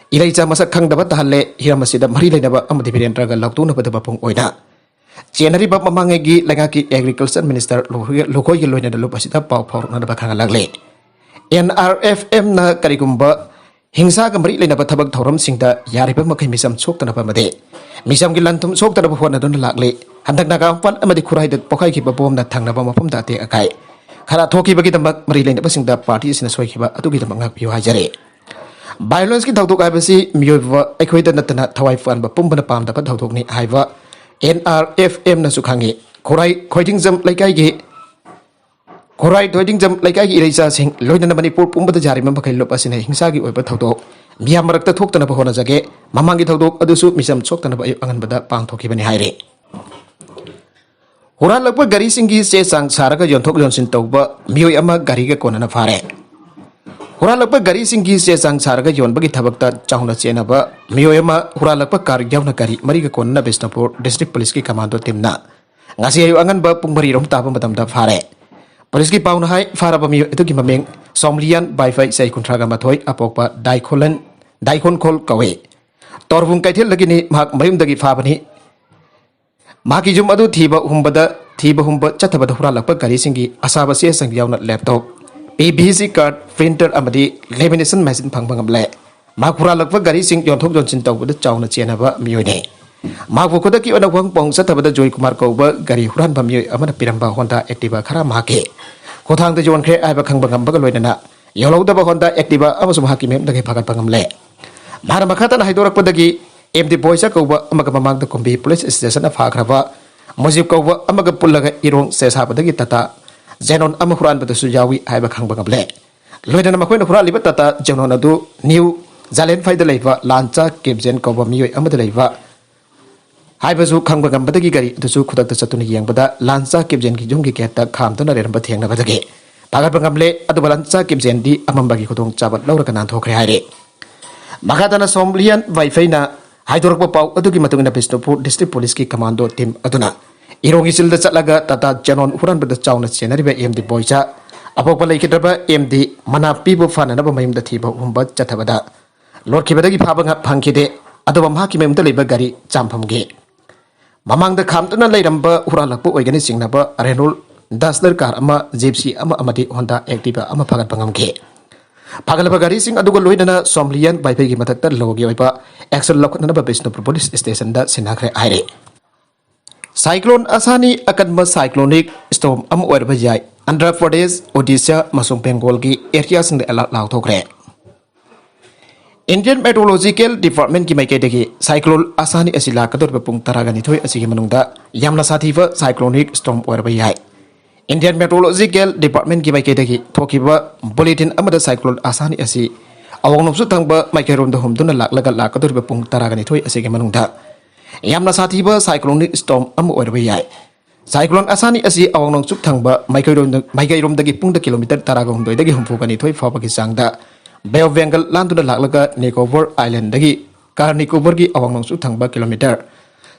ꯏꯔꯩꯆꯥ ꯃꯁꯛ ꯈꯪꯗꯕ ꯇꯥꯍꯜꯂꯦ꯫ ꯍꯤꯔꯝ ꯑꯁꯤꯗ ꯃꯔꯤ ꯂꯩꯅꯕ ꯑꯃꯗꯤ ꯕꯤꯔꯦꯟꯗ꯭ꯔꯒ ꯂꯥꯎꯊꯣꯛꯅꯕꯗ ꯃꯄꯨꯡ ꯑꯣꯏꯅ ꯆꯦꯟꯅꯔꯤꯕ ꯃꯃꯥꯡꯉꯩꯒꯤ ꯂꯩꯉꯥꯛꯀꯤ ꯑꯦꯒ꯭ꯔꯤꯀꯜꯆꯔ ꯃꯤꯅꯤꯁꯇꯔ ꯂꯨꯈꯣꯏ-, ꯂꯨꯈꯣꯏꯒꯤ ꯂꯣꯏꯅꯅ ꯂꯨꯞ ꯑꯁꯤꯗ ꯄꯥꯎ ꯐꯥꯎꯔꯛꯅꯅꯕ ꯈꯪꯍꯜꯂꯛꯂꯤ꯫ ꯑꯦꯟ ꯑꯥꯔ ꯑꯦꯐ ꯑꯦꯝꯅ ꯀꯔꯤꯒꯨꯝꯕ ꯍꯤꯡꯁꯥꯒ ꯃꯔꯤ ꯂꯩꯅꯕ ꯊꯕꯛ ꯊꯧꯔꯝꯁꯤꯡꯗ ꯌꯥꯔꯤꯕ ꯃꯈꯩ ꯃꯤꯆꯝ ꯁꯣꯛꯇꯅꯕ ꯑꯃꯗꯤ ꯃꯤꯆꯝꯒꯤ ꯂꯟ ꯊꯨꯝ ꯁꯣꯛꯇꯅꯕ ꯍꯣꯠꯅꯗꯨꯅ ꯂꯥꯛꯂꯤ꯫ ꯍꯟꯗꯛ ꯅꯥꯒꯥ ꯃꯄꯥꯜ ꯑꯃꯗꯤ ꯈꯨꯔꯥꯏꯗ ꯄꯣꯛꯈꯥꯏꯈꯤꯕ ꯕꯣꯝꯅ ꯊꯪꯅꯕ ꯃꯐꯝꯗ ꯑꯇꯦꯛ ꯑꯀꯥꯏ ꯈꯔ ꯊꯣꯛꯈꯤꯕꯒꯤꯗꯃꯛ ꯃꯔꯤ ꯂꯩꯅꯕꯁꯤꯡꯗ ꯄꯥꯔꯇꯤ ꯑꯁꯤꯅ ꯁꯣꯏꯈꯤꯕ ꯑꯗꯨꯒꯤꯗꯃꯛ ꯉꯥꯛꯄꯤꯌꯨ ꯍꯥꯏꯖꯔꯤ꯫ ꯚꯥꯏꯑꯣꯂꯦꯟꯁꯀꯤ ꯊꯧꯗꯣꯛ ꯍꯥꯏꯕꯁꯤ ꯃꯤꯑꯣꯏꯕ ꯑꯩꯈꯣꯏꯗ ꯅꯠꯇꯅ ꯊꯋꯥꯏ ꯄꯥꯟꯕ ꯄꯨꯝꯕꯅ ꯄꯥꯝꯗꯕ ꯊꯧꯗꯣꯛꯅꯤ ꯍꯥꯏꯕ ꯑꯦꯟ ꯑꯥꯔ ꯑꯦꯐ ꯑꯦꯝꯅꯁꯨ ꯈꯪꯉꯤ꯫ ꯈꯨꯔꯥꯏ ꯈꯣꯏꯗꯤꯡꯖꯝ ꯂꯩꯀꯥꯏꯒꯤ, ꯈꯨꯔꯥꯏ ꯈꯣꯏꯗꯤꯡꯖꯝ ꯂꯩꯀꯥꯏꯒꯤ ꯏꯔꯩꯆꯥꯁꯤꯡ ꯂꯣꯏꯅꯅ ꯃꯅꯤꯄꯨꯔ ꯄꯨꯝꯕꯗ ꯌꯥꯔꯤꯕ ꯃꯈꯩ ꯂꯨꯞ ꯑꯁꯤꯅ ꯍꯤꯡꯁꯥꯒꯤ ꯑꯣꯏꯕ ꯊꯧꯗꯣꯛ ꯃꯤꯌꯥꯝ ꯃꯔꯛꯇ ꯊꯣꯛꯇꯅꯕ ꯍꯣꯠꯅꯖꯒꯦ꯫ ꯃꯃꯥꯡꯒꯤ ꯊꯧꯗꯣꯛ ꯑꯗꯨꯁꯨ ꯃꯤꯆꯝ ꯁꯣꯛꯇꯅꯕ ꯑꯌꯨꯛ ꯑꯉꯟꯕꯗ ꯄꯥꯡꯊꯣꯛꯈꯤꯕꯅꯤ ꯍꯥꯏꯔꯤ꯫ ꯍꯨꯔꯥꯜꯂꯛꯄ ꯒꯥꯔꯤꯁꯤꯡꯒꯤ ꯆꯦ ꯆꯥꯡ ꯁꯥꯔꯒ ꯌꯣꯟꯊꯣꯛ ꯌꯣꯟꯁꯤꯟ ꯇꯧꯕ ꯃꯤꯑꯣꯏ ꯑꯃ ꯒꯥꯔꯤꯒ ꯀꯣꯟꯅꯅ ꯐꯥꯔꯦ꯫ ꯍꯨꯔꯥꯜꯂꯛꯄ ꯒꯥꯔꯤꯁꯤꯡꯒꯤ ꯆꯦ ꯆꯥꯡ ꯁꯥꯔꯒ ꯌꯣꯟꯕꯒꯤ ꯊꯕꯛꯇ ꯆꯥꯎꯅ ꯆꯦꯟꯅꯕ ꯃꯤꯑꯣꯏ ꯑꯃ ꯍꯨꯔꯥꯜꯂꯛꯄ ꯀꯥꯔ ꯌꯥꯎꯅ ꯒꯥꯔꯤ ꯃꯔꯤꯒ ꯀꯣꯟꯅꯅ ꯕꯤꯁꯅꯨꯄꯨꯔ ꯗꯤꯁꯇ꯭ꯔꯤꯛ ꯄꯨꯂꯤꯁꯀꯤ ꯀꯃꯥꯟꯗꯣ ꯇꯤꯝꯅ ꯉꯁꯤ ꯑꯌꯨꯛ ꯑꯉꯟꯕ ꯄꯨꯡ ꯃꯔꯤ ꯔꯣꯝ ꯇꯥꯕ ꯃꯇꯝꯗ ꯐꯥꯔꯦ꯫ ꯄꯨꯂꯤꯁꯀꯤ ꯄꯥꯎꯅ ꯍꯥꯏ, ꯐꯥꯔꯕ ꯃꯤꯑꯣꯏ ꯑꯗꯨꯒꯤ ꯃꯃꯤꯡ ꯁꯣꯝꯂꯤꯌꯥꯟ ꯕꯥꯏꯐꯩ, ꯆꯍꯤ ꯀꯨꯟꯊ꯭ꯔꯥꯒ ꯃꯥꯊꯣꯏ, ꯑꯄꯣꯛꯄ ꯗꯥꯏꯈꯣꯂꯟ, ꯗꯥꯏꯈꯣꯟꯈꯣꯜ ꯀꯧꯏ꯫ ꯇꯣꯔꯕꯨꯡ ꯀꯩꯊꯦꯜꯗꯒꯤꯅꯤ꯫ ꯃꯍꯥꯛ ꯃꯌꯨꯝꯗꯒꯤ ꯐꯥꯕꯅꯤ꯫ ꯃꯍꯥꯛꯀꯤ ꯌꯨꯝ ꯑꯗꯨ ꯊꯤꯕ ꯍꯨꯝꯕꯗ, ꯊꯤꯕ ꯍꯨꯝꯕ ꯆꯠꯊꯕꯗ ꯍꯨꯔꯥꯜꯂꯛꯄ ꯒꯥꯔꯤꯁꯤꯡꯒꯤ ꯑꯁꯥꯕ ꯆꯦꯁꯤꯡ ꯌꯥꯎꯅ laptop, P V C card, printer ꯑꯃꯗꯤ ꯂꯦꯃꯤꯅꯦꯁꯟ ꯃꯦꯆꯤꯟ ꯐꯪꯕ ꯉꯝꯂꯦ꯫ ꯃꯍꯥꯛ ꯍꯨꯔꯥꯜꯂꯛꯄ ꯒꯥꯔꯤꯁꯤꯡ ꯌꯣꯟꯊꯣꯛ ꯌꯣꯟꯁꯤꯟ ꯇꯧꯕꯗ ꯆꯥꯎꯅ ꯆꯦꯟꯅꯕ ꯃꯤꯑꯣꯏꯅꯤ꯫ ꯃꯍꯥꯛꯄꯨ ꯈꯨꯗꯛꯀꯤ ꯑꯣꯏꯅ ꯋꯥꯍꯪ ꯄꯥꯎꯍꯪ ꯆꯠꯊꯕꯗ ꯖꯣꯏ ꯀꯨꯃꯥꯔ ꯀꯧꯕ ꯒꯥꯔꯤ ꯍꯨꯔꯥꯟꯕ ꯃꯤꯑꯣꯏ ꯑꯃꯅ ꯄꯤꯔꯝꯕ ꯍꯣꯟꯗꯥ ꯑꯦꯛꯇꯤꯚꯥ ꯈꯔ ꯃꯍꯥꯛꯀꯤ ꯈꯨꯊꯥꯡꯗ ꯌꯣꯟꯈ꯭ꯔꯦ ꯍꯥꯏꯕ ꯈꯪꯕ ꯉꯝꯕꯒ ꯂꯣꯏꯅꯅ ꯌꯣꯜꯍꯧꯗꯕ ꯍꯣꯟꯗꯥ ꯑꯦꯛꯇꯤꯚꯥ ꯑꯃꯁꯨ ꯃꯍꯥꯛꯀꯤ ꯃꯌꯨꯝꯗꯒꯤ ꯐꯥꯒꯠꯄ ꯉꯝꯂꯦ꯫ ꯃꯍꯥꯛꯅ ꯃꯈꯥ ꯇꯥꯅ ꯍꯥꯏꯗꯣꯔꯛꯄꯗꯒꯤ, ꯑꯦꯝ ꯗꯤ ꯕꯣꯏꯆꯥ ꯀꯧꯕ ꯑꯃꯒ ꯃꯃꯥꯡꯗ ꯀꯨꯝꯕꯤ ꯄꯨꯂꯤꯁ ꯁ꯭ꯇꯦꯁꯟꯗ ꯐꯥꯈ꯭ꯔꯕ ꯃꯨꯖꯤꯕ ꯀꯧꯕ ꯑꯃꯒ ꯄꯨꯜꯂꯒ ꯏꯔꯣꯡ ꯆꯦꯁꯥꯕꯗꯒꯤ ꯇꯥꯇꯥ ꯖꯦꯅꯣꯟ ꯑꯃ ꯍꯨꯔꯥꯟꯕꯗꯁꯨ ꯌꯥꯎꯏ ꯍꯥꯏꯕ ꯈꯪꯕ ꯉꯝꯂꯦ꯫ ꯂꯣꯏꯅꯅ ꯃꯈꯣꯏꯅ ꯍꯨꯔꯥꯜꯂꯤꯕ ꯇꯥꯇꯥ ꯖꯦꯅꯣꯟ ꯑꯗꯨ ꯅ꯭ꯌꯨ ꯖꯥꯂꯦꯟꯐꯩꯗ ꯂꯩꯕ ꯂꯥꯟꯆꯥ ꯀꯦꯞꯖꯦꯟ ꯀꯧꯕ ꯃꯤꯑꯣꯏ ꯑꯃꯗ ꯂꯩꯕ ꯍꯥꯏꯕꯁꯨ ꯈꯪꯕ ꯉꯝꯕꯗꯒꯤ ꯒꯥꯔꯤ ꯑꯗꯨꯁꯨ ꯈꯨꯗꯛꯇ ꯆꯠꯇꯨꯅ ꯌꯦꯡꯕꯗ ꯂꯥꯟꯆꯥ ꯀꯦꯞꯖꯦꯟꯒꯤ ꯌꯨꯝꯒꯤ ꯒꯦꯠꯇ ꯈꯥꯝꯗꯨꯅ ꯂꯩꯔꯝꯕ ꯊꯦꯡꯅꯕꯗꯒꯤ ꯐꯥꯒꯠꯄ ꯉꯝꯂꯦ꯫ ꯑꯗꯨꯕꯨ ꯂꯥꯟꯆꯥ ꯀꯦꯞꯖꯦꯟꯗꯤ ꯑꯃꯝꯕꯒꯤ ꯈꯨꯗꯣꯡꯆꯥꯕ ꯂꯧꯔꯒ ꯅꯥꯟꯊꯣꯛꯈ꯭ꯔꯦ ꯍꯥꯏꯔꯤ꯫ ꯃꯈꯥ ꯇꯥꯅ ꯁꯣꯝꯂꯤꯌꯥꯟ ꯋꯥꯏꯐꯩꯅ ꯍꯥꯏꯗꯣꯔꯛꯄ ꯄꯥꯎ ꯑꯗꯨꯒꯤ ꯃꯇꯨꯡ ꯏꯟꯅ ꯕꯤꯁꯅꯨꯄꯨꯔ ꯗꯤꯁꯇ꯭ꯔꯤꯛ ꯄꯨꯂꯤꯁꯀꯤ ꯀꯃꯥꯟꯗꯣ ꯇꯤꯝ ꯑꯗꯨꯅ ꯏꯔꯣꯡꯒꯤ ꯆꯤꯜꯗ ꯆꯠꯂꯒ ꯇꯥꯇꯥ ꯖꯦꯅꯣꯟ ꯍꯨꯔꯥꯟꯕꯗ ꯆꯥꯎꯅ ꯆꯦꯟꯅꯔꯤꯕ ꯑꯦꯝ ꯗꯤ ꯕꯣꯏꯆꯥ, ꯑꯄꯣꯛꯄ ꯂꯩꯈꯤꯗ꯭ꯔꯕ ꯑꯦꯝ ꯗꯤ ꯃꯅꯥꯞꯄꯤꯕꯨ ꯐꯥꯅꯅꯕ ꯃꯌꯨꯝꯗ ꯊꯤꯕ ꯍꯨꯝꯕ ꯆꯠꯊꯕꯗ ꯂꯣꯠꯈꯤꯕꯗꯒꯤ ꯐꯥꯕ ꯉ-, ꯐꯪꯈꯤꯗꯦ꯫ ꯑꯗꯨꯕꯨ ꯃꯍꯥꯛꯀꯤ ꯃꯌꯨꯝꯗ ꯂꯩꯕ ꯒꯥꯔꯤ ꯆꯥꯝꯐꯝꯒꯤ ꯃꯃꯥꯡꯗ ꯈꯥꯝꯗꯨꯅ ꯂꯩꯔꯝꯕ ꯍꯨꯔꯥꯜꯂꯛꯄ ꯑꯣꯏꯒꯅꯤ ꯆꯤꯡꯅꯕ ꯔꯦꯅꯣꯜ ꯗꯁꯇꯔ ꯀꯥꯔ ꯑꯃ, ꯖꯤꯞꯁꯤ ꯑꯃ ꯑꯃꯗꯤ ꯍꯣꯟꯗꯥ ꯑꯦꯛꯇꯤꯚꯥ ꯑꯃ ꯐꯥꯒꯠꯄ ꯉꯝꯈꯤ꯫ ꯐꯥꯒꯠꯂꯕ ꯒꯥꯔꯤꯁꯤꯡ ꯑꯗꯨꯒ ꯂꯣꯏꯅꯅ ꯁꯣꯝꯂꯤꯌꯥꯟ ꯕꯥꯏꯐꯩꯒꯤ ꯃꯊꯛꯇ ꯂꯣꯒꯤ ꯑꯣꯏꯕ ꯑꯦꯛꯁꯟ ꯂꯧꯈꯠꯅꯅꯕ ꯕꯤꯁꯅꯨꯄꯨꯔ ꯄꯨꯂꯤꯁ ꯁ꯭ꯇꯦꯁꯟꯗ ꯁꯤꯟꯅꯈ꯭ꯔꯦ ꯍꯥꯏꯔꯤ꯫ ꯁꯥꯏꯀ꯭ꯂꯣꯟ ꯑꯁꯥꯅꯤ ꯑꯀꯟꯕ ꯁꯥꯏꯀ꯭ꯂꯣꯅꯤꯛ ꯁ꯭ꯇꯣꯔꯝ ꯑꯃ ꯑꯣꯏꯔꯕ ꯌꯥꯏ꯫ ꯑꯟꯙ꯭ꯔ ꯄ꯭ꯔꯗꯦꯁ, ꯑꯣꯗꯤꯁꯥ ꯑꯃꯁꯨꯡ ꯕꯦꯡꯒꯣꯜꯒꯤ ꯑꯦꯔꯤꯌꯥꯁꯤꯡꯗ ꯑꯦꯂꯔꯠ ꯂꯥꯎꯊꯣꯛꯈ꯭ꯔꯦ꯫ ꯏꯟꯗꯤꯌꯟ ꯃꯦꯇ꯭ꯔꯣꯂꯣꯖꯤꯀꯦꯜ ꯗꯤꯄꯥꯔꯠꯃꯦꯟꯠꯀꯤ ꯃꯥꯏꯀꯩꯗꯒꯤ ꯁꯥꯏꯀ꯭ꯂꯣꯟ ꯑꯁꯥꯅꯤ ꯑꯁꯤ ꯂꯥꯛꯀꯗꯧꯔꯤꯕ ꯄꯨꯡ ꯇꯔꯥꯒ ꯅꯤꯊꯣꯏ ꯑꯁꯤꯒꯤ ꯃꯅꯨꯡꯗ ꯌꯥꯝꯅ ꯁꯥꯊꯤꯕ ꯁꯥꯏꯀ꯭ꯂꯣꯅꯤꯛ ꯁ꯭ꯇꯣꯔꯝ ꯑꯣꯏꯔꯕ ꯌꯥꯏ꯫ ꯏꯟꯗꯤꯌꯟ ꯃꯦꯇ꯭ꯔꯣꯂꯣꯖꯤꯀꯦꯜ ꯗꯤꯄꯥꯔꯠꯃꯦꯟꯠꯀꯤ ꯃꯥꯏꯀꯩꯗꯒꯤ ꯊꯣꯛꯈꯤꯕ ꯕꯨꯂꯦꯇꯤꯟ ꯑꯃꯗ ꯁꯥꯏꯀ꯭ꯂꯣꯟ ꯑꯁꯥꯅꯤ ꯑꯁꯤ ꯑꯋꯥꯡ ꯅꯣꯡꯆꯨꯞ ꯊꯪꯕ ꯃꯥꯏꯀꯩꯔꯣꯝꯗ ꯍꯨꯝꯗꯨꯅ ꯂꯥꯛꯂꯒ ꯂꯥꯛꯀꯗꯧꯔꯤꯕ ꯄꯨꯡ ꯇꯔꯥꯒ ꯅꯤꯊꯣꯏ ꯑꯁꯤꯒꯤ ꯃꯅꯨꯡꯗ ꯌꯥꯝꯅ ꯁꯥꯊꯤꯕ ꯁꯥꯏꯀ꯭ꯂꯣꯅꯤꯛ ꯁ꯭ꯇꯣꯔꯝ ꯑꯃ ꯑꯣꯏꯔꯕ ꯌꯥꯏ꯫ ꯁꯥꯏꯀ꯭ꯂꯣꯟ ꯑꯁꯥꯅꯤ ꯑꯁꯤ ꯑꯋꯥꯡ ꯅꯣꯡꯆꯨꯞ ꯊꯪꯕ ꯃꯥꯏꯀꯩꯔꯣꯝꯗ, ꯃꯥꯏꯀꯩꯔꯣꯝꯗꯒꯤ ꯄꯨꯡꯗ ꯀꯤꯂꯣꯃꯤꯇꯔ ꯇꯔꯥꯒ ꯍꯨꯝꯗꯣꯏꯗꯒꯤ ꯍꯨꯝꯐꯨꯒ ꯅꯤꯊꯣꯏ ꯐꯥꯎꯕꯒꯤ ꯆꯥꯡꯗ ꯕꯦ ꯑꯣꯐ ꯕꯦꯡꯒꯜ ꯂꯥꯟꯗꯨꯅ ꯂꯥꯛꯂꯒ ꯅꯤꯀꯣꯕꯔ ꯑꯥꯏꯂꯦꯟꯗꯒꯤ ꯀꯥꯔ ꯅꯤꯀꯣꯕꯔꯒꯤ ꯑꯋꯥꯡ ꯅꯣꯡꯆꯨꯞ ꯊꯪꯕ ꯀꯤꯂꯣꯃꯤꯇꯔ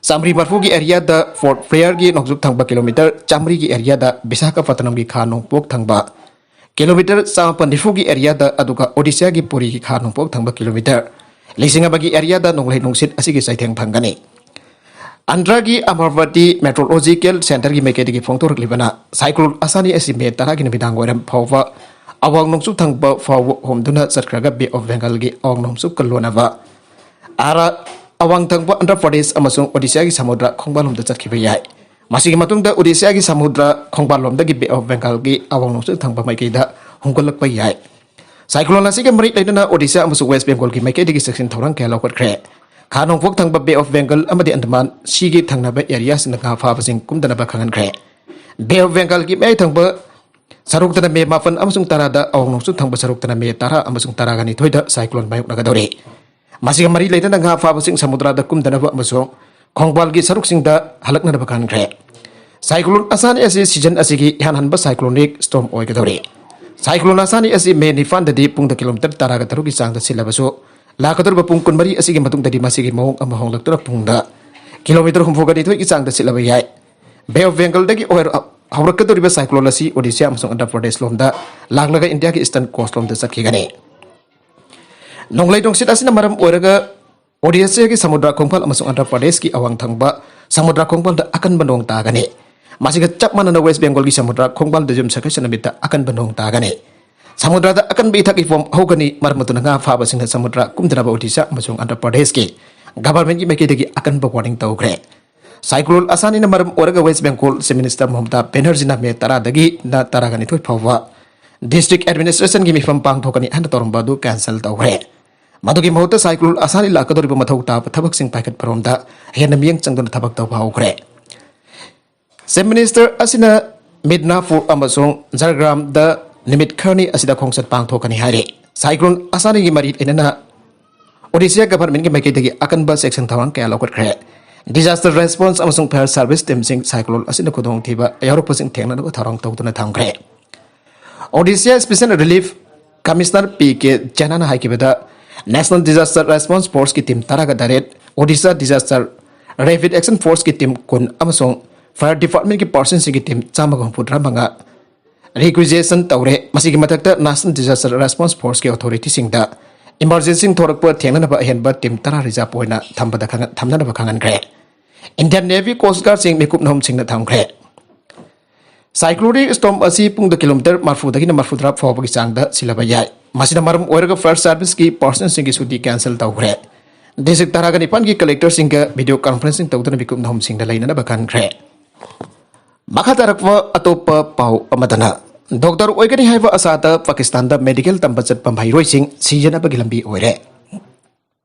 ꯆꯥꯃꯔꯤ ꯃꯔꯤꯐꯨꯒꯤ ꯑꯦꯔꯤꯌꯥꯗ, ꯄꯣꯔꯠ ꯕ꯭ꯂꯦꯌꯔꯒꯤ ꯅꯣꯡꯆꯨꯞ ꯊꯪꯕ ꯀꯤꯂꯣꯃꯤꯇꯔ ꯆꯥꯃꯔꯤꯒꯤ ꯑꯦꯔꯤꯌꯥꯗ, ꯕꯤꯁꯥꯈꯥꯄꯠꯇꯅꯝꯒꯤ ꯈꯥ ꯅꯣꯡꯄꯣꯛ ꯊꯪꯕ ꯀꯤꯂꯣꯃꯤꯇꯔ ꯆꯥꯃꯥꯄꯟ ꯅꯤꯐꯨꯒꯤ ꯑꯦꯔꯤꯌꯥꯗ, ꯑꯗꯨꯒ ꯑꯣꯗꯤꯁꯥꯒꯤ ꯄꯨꯔꯤꯒꯤ ꯈꯥ ꯅꯣꯡꯄꯣꯛ ꯊꯪꯕ ꯀꯤꯂꯣꯃꯤꯇꯔ ꯂꯤꯁꯤꯡ ꯑꯃꯒꯤ ꯑꯦꯔꯤꯌꯥꯗ ꯅꯣꯡꯂꯩ ꯅꯨꯡꯁꯤꯠ ꯑꯁꯤꯒꯤ ꯆꯩꯊꯦꯡ ꯐꯪꯒꯅꯤ꯫ ꯑꯟꯙ꯭ꯔꯒꯤ ꯑꯃꯔꯥꯚꯇꯤ ꯃꯦꯇ꯭ꯔꯣꯂꯣꯖꯤꯀꯦꯜ ꯁꯦꯟꯇꯔꯒꯤ ꯃꯥꯏꯀꯩꯗꯒꯤ ꯐꯣꯡꯗꯣꯔꯛꯂꯤꯕꯅ ꯁꯥꯏꯀ꯭ꯂꯣꯟ ꯑꯁꯥꯅꯤ ꯑꯁꯤ ꯃꯦ ꯇꯔꯥꯒꯤ ꯅꯨꯃꯤꯗꯥꯡ ꯋꯥꯏꯔꯝ ꯐꯥꯎꯕ ꯑꯋꯥꯡ ꯅꯣꯡꯆꯨꯞ ꯊꯪꯕ ꯐꯥꯎꯕ ꯍꯣꯝꯗꯨꯅ ꯆꯠꯈ꯭ꯔꯒ ꯕꯦ ꯑꯣꯐ ꯕꯦꯡꯒꯜꯒꯤ ꯑꯋꯥꯡ ꯅꯣꯡꯆꯨꯞꯀ ꯂꯣꯟꯅꯕ ꯑꯥꯔꯥ, ꯑꯋꯥꯡ ꯊꯪꯕ ꯑꯟꯙ꯭ꯔ ꯄ꯭ꯔꯗꯦꯁ ꯑꯃꯁꯨꯡ ꯑꯣꯗꯤꯁꯥꯒꯤ ꯁꯃꯨꯗ꯭ꯔ ꯈꯣꯡꯕꯥꯜꯂꯣꯝꯗ ꯆꯠꯈꯤꯕ ꯌꯥꯏ꯫ ꯃꯁꯤꯒꯤ ꯃꯇꯨꯡꯗ ꯑꯣꯗꯤꯁꯥꯒꯤ ꯁꯃꯨꯗ꯭ꯔ ꯈꯣꯡꯕꯥꯜꯂꯣꯝꯗꯒꯤ ꯕꯦ ꯑꯣꯐ ꯕꯦꯡꯒꯜꯒꯤ ꯑꯋꯥꯡ ꯅꯣꯡꯆꯨꯞ ꯊꯪꯕ ꯃꯥꯏꯀꯩꯗ ꯍꯨꯝꯒꯠꯂꯛꯄ ꯌꯥꯏ꯫ ꯁꯥꯏꯀ꯭ꯂꯣꯟ ꯑꯁꯤꯒ ꯃꯔꯤ ꯂꯩꯅꯅ ꯑꯣꯗꯤꯁꯥ ꯑꯃꯁꯨꯡ ꯋꯦꯁ ꯕꯦꯡꯒꯣꯜꯒꯤ ꯃꯥꯏꯀꯩꯗꯒꯤ ꯆꯦꯛꯁꯤꯟ ꯊꯧꯔꯥꯡ ꯀꯌꯥ ꯂꯧꯈꯠꯈ꯭ꯔꯦ꯫ ꯈꯥ ꯅꯣꯡꯄꯣꯛ ꯊꯪꯕ ꯕꯦ ꯑꯣꯐ ꯕꯦꯡꯒꯜ ꯑꯃꯗꯤ ꯑꯟꯗꯃꯥꯟ ꯁꯤꯒꯤ ꯊꯪꯅꯕ ꯑꯦꯔꯤꯌꯥꯁꯤꯡꯗ ꯉꯥ ꯐꯥꯕꯁꯤꯡ ꯀꯨꯝꯗꯅꯕ ꯈꯪꯍꯟꯈ꯭ꯔꯦ꯫ ꯕꯦ ꯑꯣꯐ ꯕꯦꯡꯒꯜꯒꯤ ꯃꯌꯥꯏ ꯊꯪꯕ ꯁꯔꯨꯛꯇꯅ ꯃꯦ ꯃꯥꯄꯟ ꯑꯃꯁꯨꯡ ꯇꯔꯥꯗ, ꯑꯋꯥꯡ ꯅꯣꯡꯆꯨꯞ ꯊꯪꯕ ꯁꯔꯨꯛꯇꯅ ꯃꯦ ꯇꯔꯥ ꯑꯃꯁꯨꯡ ꯇꯔꯥꯒ ꯅꯤꯊꯣꯏꯗ ꯁꯥꯏꯀ꯭ꯂꯣꯟ ꯃꯥꯌꯣꯛꯅꯒꯗꯧꯔꯤ꯫ ꯃꯁꯤꯒ ꯃꯔꯤ ꯂꯩꯅꯅ ꯉꯥ ꯐꯥꯕꯁꯤꯡ ꯁꯃꯨꯗ꯭ꯔꯗ ꯀꯨꯝꯗꯅꯕ ꯑꯃꯁꯨꯡ ꯈꯣꯡꯕꯥꯜꯒꯤ ꯁꯔꯨꯛꯁꯤꯡꯗ ꯍꯜꯂꯛꯅꯅꯕ ꯈꯪꯍꯟꯈ꯭ꯔꯦ꯫ ꯁꯥꯏꯀ꯭ꯂꯣꯟ ꯑꯁꯥꯅꯤ ꯑꯁꯤ ꯁꯤꯖꯟ ꯑꯁꯤꯒꯤ ꯏꯍꯥꯟ ꯍꯥꯟꯕ ꯁꯥꯏꯀ꯭ꯂꯣꯅꯤꯛ ꯁ꯭ꯇꯣꯔꯝ ꯑꯣꯏꯒꯗꯧꯔꯤ꯫ ꯁꯥꯏꯀ꯭ꯂꯣꯟ ꯑꯁꯥꯅꯤ ꯑꯁꯤ ꯃꯦ ꯅꯤꯄꯥꯟꯗꯗꯤ ꯄꯨꯡꯗ ꯀꯤꯂꯣꯃꯤꯇꯔ ꯇꯔꯥꯒ ꯇꯔꯨꯛꯀꯤ ꯆꯥꯡꯗ ꯁꯤꯜꯂꯕꯁꯨ, ꯂꯥꯛꯀꯗꯧꯔꯤꯕ ꯄꯨꯡ ꯀꯨꯟꯃꯔꯤ ꯑꯁꯤꯒꯤ ꯃꯇꯨꯡꯗꯗꯤ ꯃꯁꯤꯒꯤ ꯃꯑꯣꯡ ꯑꯃ ꯍꯣꯡꯂꯛꯇꯨꯅ ꯄꯨꯡꯗ ꯀꯤꯂꯣꯃꯤꯇꯔ ꯍꯨꯝꯐꯨꯒ ꯅꯤꯊꯣꯏꯒꯤ ꯆꯥꯡꯗ ꯁꯤꯠꯂꯕ ꯌꯥꯏ꯫ ꯕꯦ ꯑꯣꯐ ꯕꯦꯡꯒꯜꯗꯒꯤ ꯑꯣꯏꯔ-, ꯍꯧꯔꯛꯀꯗꯧꯔꯤꯕ ꯁꯥꯏꯀ꯭ꯂꯣꯟ ꯑꯁꯤ ꯑꯣꯗꯤꯁꯥ ꯑꯃꯁꯨꯡ ꯑꯟꯙ꯭ꯔ ꯄ꯭ꯔꯗꯦꯁ ꯂꯣꯝꯗ ꯂꯥꯛꯂꯒ ꯏꯟꯗꯤꯌꯥꯒꯤ ꯏꯁꯇꯔꯟ ꯀꯣꯁ ꯂꯣꯝꯗ ꯆꯠꯈꯤꯒꯅꯤ꯫ ꯅꯣꯡꯂꯩ ꯅꯨꯡꯁꯤꯠ ꯑꯁꯤꯅ ꯃꯔꯝ ꯑꯣꯏꯔꯒ ꯑꯣꯗꯤꯁꯥꯒꯤ ꯁꯃꯨꯗ꯭ꯔ ꯈꯣꯡꯕꯥꯜ ꯑꯃꯁꯨꯡ ꯑꯟꯙ꯭ꯔ ꯄ꯭ꯔꯗꯦꯁꯀꯤ ꯑꯋꯥꯡ ꯊꯪꯕ ꯁꯃꯨꯗ꯭ꯔ ꯈꯣꯡꯕꯥꯜꯗ ꯑꯀꯟꯕ ꯅꯣꯡ ꯇꯥꯒꯅꯤ꯫ ꯃꯁꯤꯒ ꯆꯞ ꯃꯥꯟꯅꯅ ꯋꯦꯁ ꯕꯦꯡꯒꯣꯜꯒꯤ ꯁꯃꯨꯗ꯭ꯔ ꯈꯣꯡꯕꯥꯜꯗ ꯌꯨꯝꯁꯀꯩꯁ ꯅꯨꯃꯤꯠꯇ ꯑꯀꯟꯕ ꯅꯣꯡ ꯇꯥꯒꯅꯤ꯫ ꯁꯃꯨꯗ꯭ꯔꯗ ꯑꯀꯟꯕ ꯏꯊꯛ ꯏꯐꯣꯝ ꯍꯧꯒꯅꯤ, ꯃꯔꯝ ꯑꯗꯨꯅ ꯉꯥ ꯐꯥꯕꯁꯤꯡꯅ ꯁꯃꯨꯗ꯭ꯔ ꯀꯨꯝꯗꯅꯕ ꯑꯣꯗꯤꯁꯥ ꯑꯃꯁꯨꯡ ꯑꯟꯙ꯭ꯔ ꯄ꯭ꯔꯗꯦꯁꯀꯤ ꯒꯚꯔꯟꯃꯦꯟꯠꯀꯤ ꯃꯥꯏꯀꯩꯗꯒꯤ ꯑꯀꯟꯕ ꯋꯥꯔꯅꯤꯡ ꯇꯧꯈ꯭ꯔꯦ꯫ ꯁꯥꯏꯀ꯭ꯂꯣꯟ ꯑꯁꯥꯅꯤꯅ ꯃꯔꯝ ꯑꯣꯏꯔꯒ ꯋꯦꯁ ꯕꯦꯡꯒꯣꯜ ꯆꯤꯐ ꯃꯤꯅꯤꯁꯇꯔ ꯃꯃꯇꯥ ꯕꯦꯅꯔꯖꯤꯅ ꯃꯦ ꯇꯔꯥꯗꯒꯤꯅ ꯇꯔꯥꯒ ꯅꯤꯊꯣꯏ ꯐꯥꯎꯕ ꯗꯤꯁꯇ꯭ꯔꯤꯛ ꯑꯦꯗꯃꯤꯅꯤꯁꯇ꯭ꯔꯦꯁꯟꯒꯤ ꯃꯤꯐꯝ ꯄꯥꯡꯊꯣꯛꯀꯅꯤ ꯍꯥꯏꯅ ꯇꯧꯔꯝꯕ ꯑꯗꯨ ꯀꯦꯟꯁꯦꯜ ꯇꯧꯈ꯭ꯔꯦ꯫ ꯃꯗꯨꯒꯤ ꯃꯍꯨꯠꯇ ꯁꯥꯏꯀ꯭ꯂꯣꯟ ꯑꯁꯥꯅꯤ ꯂꯥꯛꯀꯗꯧꯔꯤꯕ ꯃꯊꯧ ꯇꯥꯕ ꯊꯕꯛꯁꯤꯡ ꯄꯥꯏꯈꯠꯄꯔꯣꯝꯗ ꯍꯦꯟꯅ ꯃꯤꯠꯌꯦꯡ ꯆꯪꯗꯨꯅ ꯊꯕꯛ ꯇꯧꯕ ꯍꯧꯈ꯭ꯔꯦ꯫ ꯆꯤꯐ ꯃꯤꯅꯤꯁꯇꯔ ꯑꯁꯤꯅ ꯃꯤꯗꯅꯥꯄꯨꯔ ꯑꯃꯁꯨꯡ ꯖꯔꯒ꯭ꯔꯥꯝꯗ ꯅꯨꯃꯤꯠ ꯈꯔꯅꯤ ꯑꯁꯤꯗ ꯈꯣꯡꯆꯠ ꯄꯥꯡꯊꯣꯛꯀꯅꯤ ꯍꯥꯏꯔꯤ꯫ ꯁꯥꯏꯀ꯭ꯂꯣꯟ ꯑꯁꯥꯅꯤꯒꯤ ꯃꯔꯤ ꯂꯩꯅꯅ ꯑꯣꯗꯤꯁꯥ ꯒꯚꯔꯟꯃꯦꯟꯠꯀꯤ ꯃꯥꯏꯀꯩꯗꯒꯤ ꯑꯀꯟꯕ ꯆꯦꯛꯁꯤꯟ ꯊꯧꯔꯥꯡ ꯀꯌꯥ ꯂꯧꯈꯠꯈ꯭ꯔꯦ꯫ ꯗꯤꯖꯥꯁꯇꯔ ꯔꯦꯁꯄꯣꯟꯁ ꯑꯃꯁꯨꯡ ꯐꯥꯌꯔ ꯁꯥꯔꯚꯤꯁ ꯇꯤꯝꯁꯤꯡ ꯁꯥꯏꯀ꯭ꯂꯣꯟ ꯑꯁꯤꯅ ꯈꯨꯗꯣꯡꯊꯤꯕ ꯌꯥꯎꯔꯛꯄꯁꯤꯡ ꯊꯦꯡꯅꯅꯕ ꯊꯧꯔꯥꯡ ꯇꯧꯗꯨꯅ ꯊꯝꯈ꯭ꯔꯦ꯫ Odisha special relief commissioner P K ꯖꯦꯅꯥꯅ ꯍꯥꯏꯈꯤꯕꯗ, ꯅꯦꯁꯅꯦꯜ ꯗꯤꯖꯥꯁꯇꯔ ꯔꯦꯁꯄꯣꯟꯁ ꯐꯣꯔꯁꯀꯤ ꯇꯤꯝ ꯇꯔꯥꯒ ꯇꯔꯦꯠ, ꯑꯣꯗꯤꯁꯥ ꯗꯤꯖꯥꯁꯇꯔ ꯔꯦꯄꯤꯗ ꯑꯦꯛꯁꯟ ꯐꯣꯔꯁꯀꯤ ꯇꯤꯝ ꯀꯨꯟ ꯑꯃꯁꯨꯡ ꯐꯥꯌꯔ ꯗꯤꯄꯥꯔꯠꯃꯦꯟꯠꯀꯤ ꯄꯥꯔꯁꯟꯁꯤꯡꯒꯤ ꯇꯤꯝ ꯆꯥꯝꯃꯒ ꯍꯨꯝꯐꯨꯇꯔꯥ ꯃꯉꯥ ꯔꯤꯀ꯭ꯋꯤꯖꯤꯁꯟ ꯇꯧꯔꯦ꯫ ꯃꯁꯤꯒꯤ ꯃꯊꯛꯇ ꯅꯦꯁꯅꯦꯜ ꯗꯤꯖꯥꯁꯇꯔ ꯔꯦꯁꯄꯣꯟꯁ ꯐꯣꯔꯁꯀꯤ ꯑꯣꯊꯣꯔꯤꯇꯤꯁꯤꯡꯗ ꯏꯃꯔꯖꯦꯟꯁꯤ ꯊꯣꯔꯛꯄ ꯊꯦꯡꯅꯅꯕ ꯑꯍꯦꯟꯕ ꯇꯤꯝ ꯇꯔꯥ ꯔꯤꯖꯥꯔꯚ ꯑꯣꯏꯅ ꯊꯝꯕꯗ ꯈꯪꯍꯟ-, ꯊꯝꯅꯅꯕ ꯈꯪꯍꯟꯈ꯭ꯔꯦ꯫ ꯏꯟꯗꯤꯌꯟ ꯅꯦꯚꯤ ꯀꯣꯁ ꯒꯥꯔꯗꯁꯤꯡ ꯃꯤꯀꯨꯞ ꯅꯍꯨꯝ ꯁꯤꯡꯅ ꯊꯝꯈ꯭ꯔꯦ꯫ ꯁꯥꯏꯀ꯭ꯂꯣꯅꯤꯛ ꯁ꯭ꯇꯣꯔꯝ ꯑꯁꯤ ꯄꯨꯡꯗ ꯀꯤꯂꯣꯃꯤꯇꯔ ꯃꯔꯤꯐꯨꯗꯒꯤꯅ ꯃꯔꯤꯐꯨꯇꯔꯥ ꯐꯥꯎꯕꯒꯤ ꯆꯥꯡꯗ ꯁꯤꯜꯂꯕ ꯌꯥꯏ꯫ ꯃꯁꯤꯅ ꯃꯔꯝ ꯑꯣꯏꯔꯒ ꯐꯥꯌꯔ ꯁꯥꯔꯚꯤꯁꯀꯤ ꯄꯥꯔꯁꯟꯁꯤꯡꯒꯤ ꯁꯨꯇꯤ ꯀꯦꯟꯁꯦꯜ ꯇꯧꯈ꯭ꯔꯦ꯫ ꯗꯤꯁꯇ꯭ꯔꯤꯛ ꯇꯔꯥꯒ ꯅꯤꯄꯥꯟꯒꯤ ꯀꯂꯦꯛꯇꯔꯁꯤꯡꯒ ꯚꯤꯗꯤꯑꯣ ꯀꯟꯐꯔꯦꯟꯁꯤꯡ ꯇꯧꯗꯨꯅ ꯃꯤꯀꯨꯞ ꯅꯍꯨꯝꯁꯤꯡꯗ ꯂꯩꯅꯅꯕ ꯈꯟꯈ꯭ꯔꯦ꯫ ꯃꯈꯥ ꯇꯥꯔꯛꯄ ꯑꯇꯣꯞꯄ ꯄꯥꯎ ꯑꯃꯗꯅ, ꯗꯣꯛꯇꯔ ꯑꯣꯏꯒꯅꯤ ꯍꯥꯏꯕ ꯑꯁꯥꯗ ꯄꯥꯀꯤꯁꯇꯥꯟꯗ ꯃꯦꯗꯤꯀꯦꯜ ꯇꯝꯕ ꯆꯠꯄ ꯃꯍꯩꯔꯣꯏꯁꯤꯡ ꯁꯤꯖꯅꯕꯒꯤ ꯂꯝꯕꯤ ꯑꯣꯏꯔꯦ꯫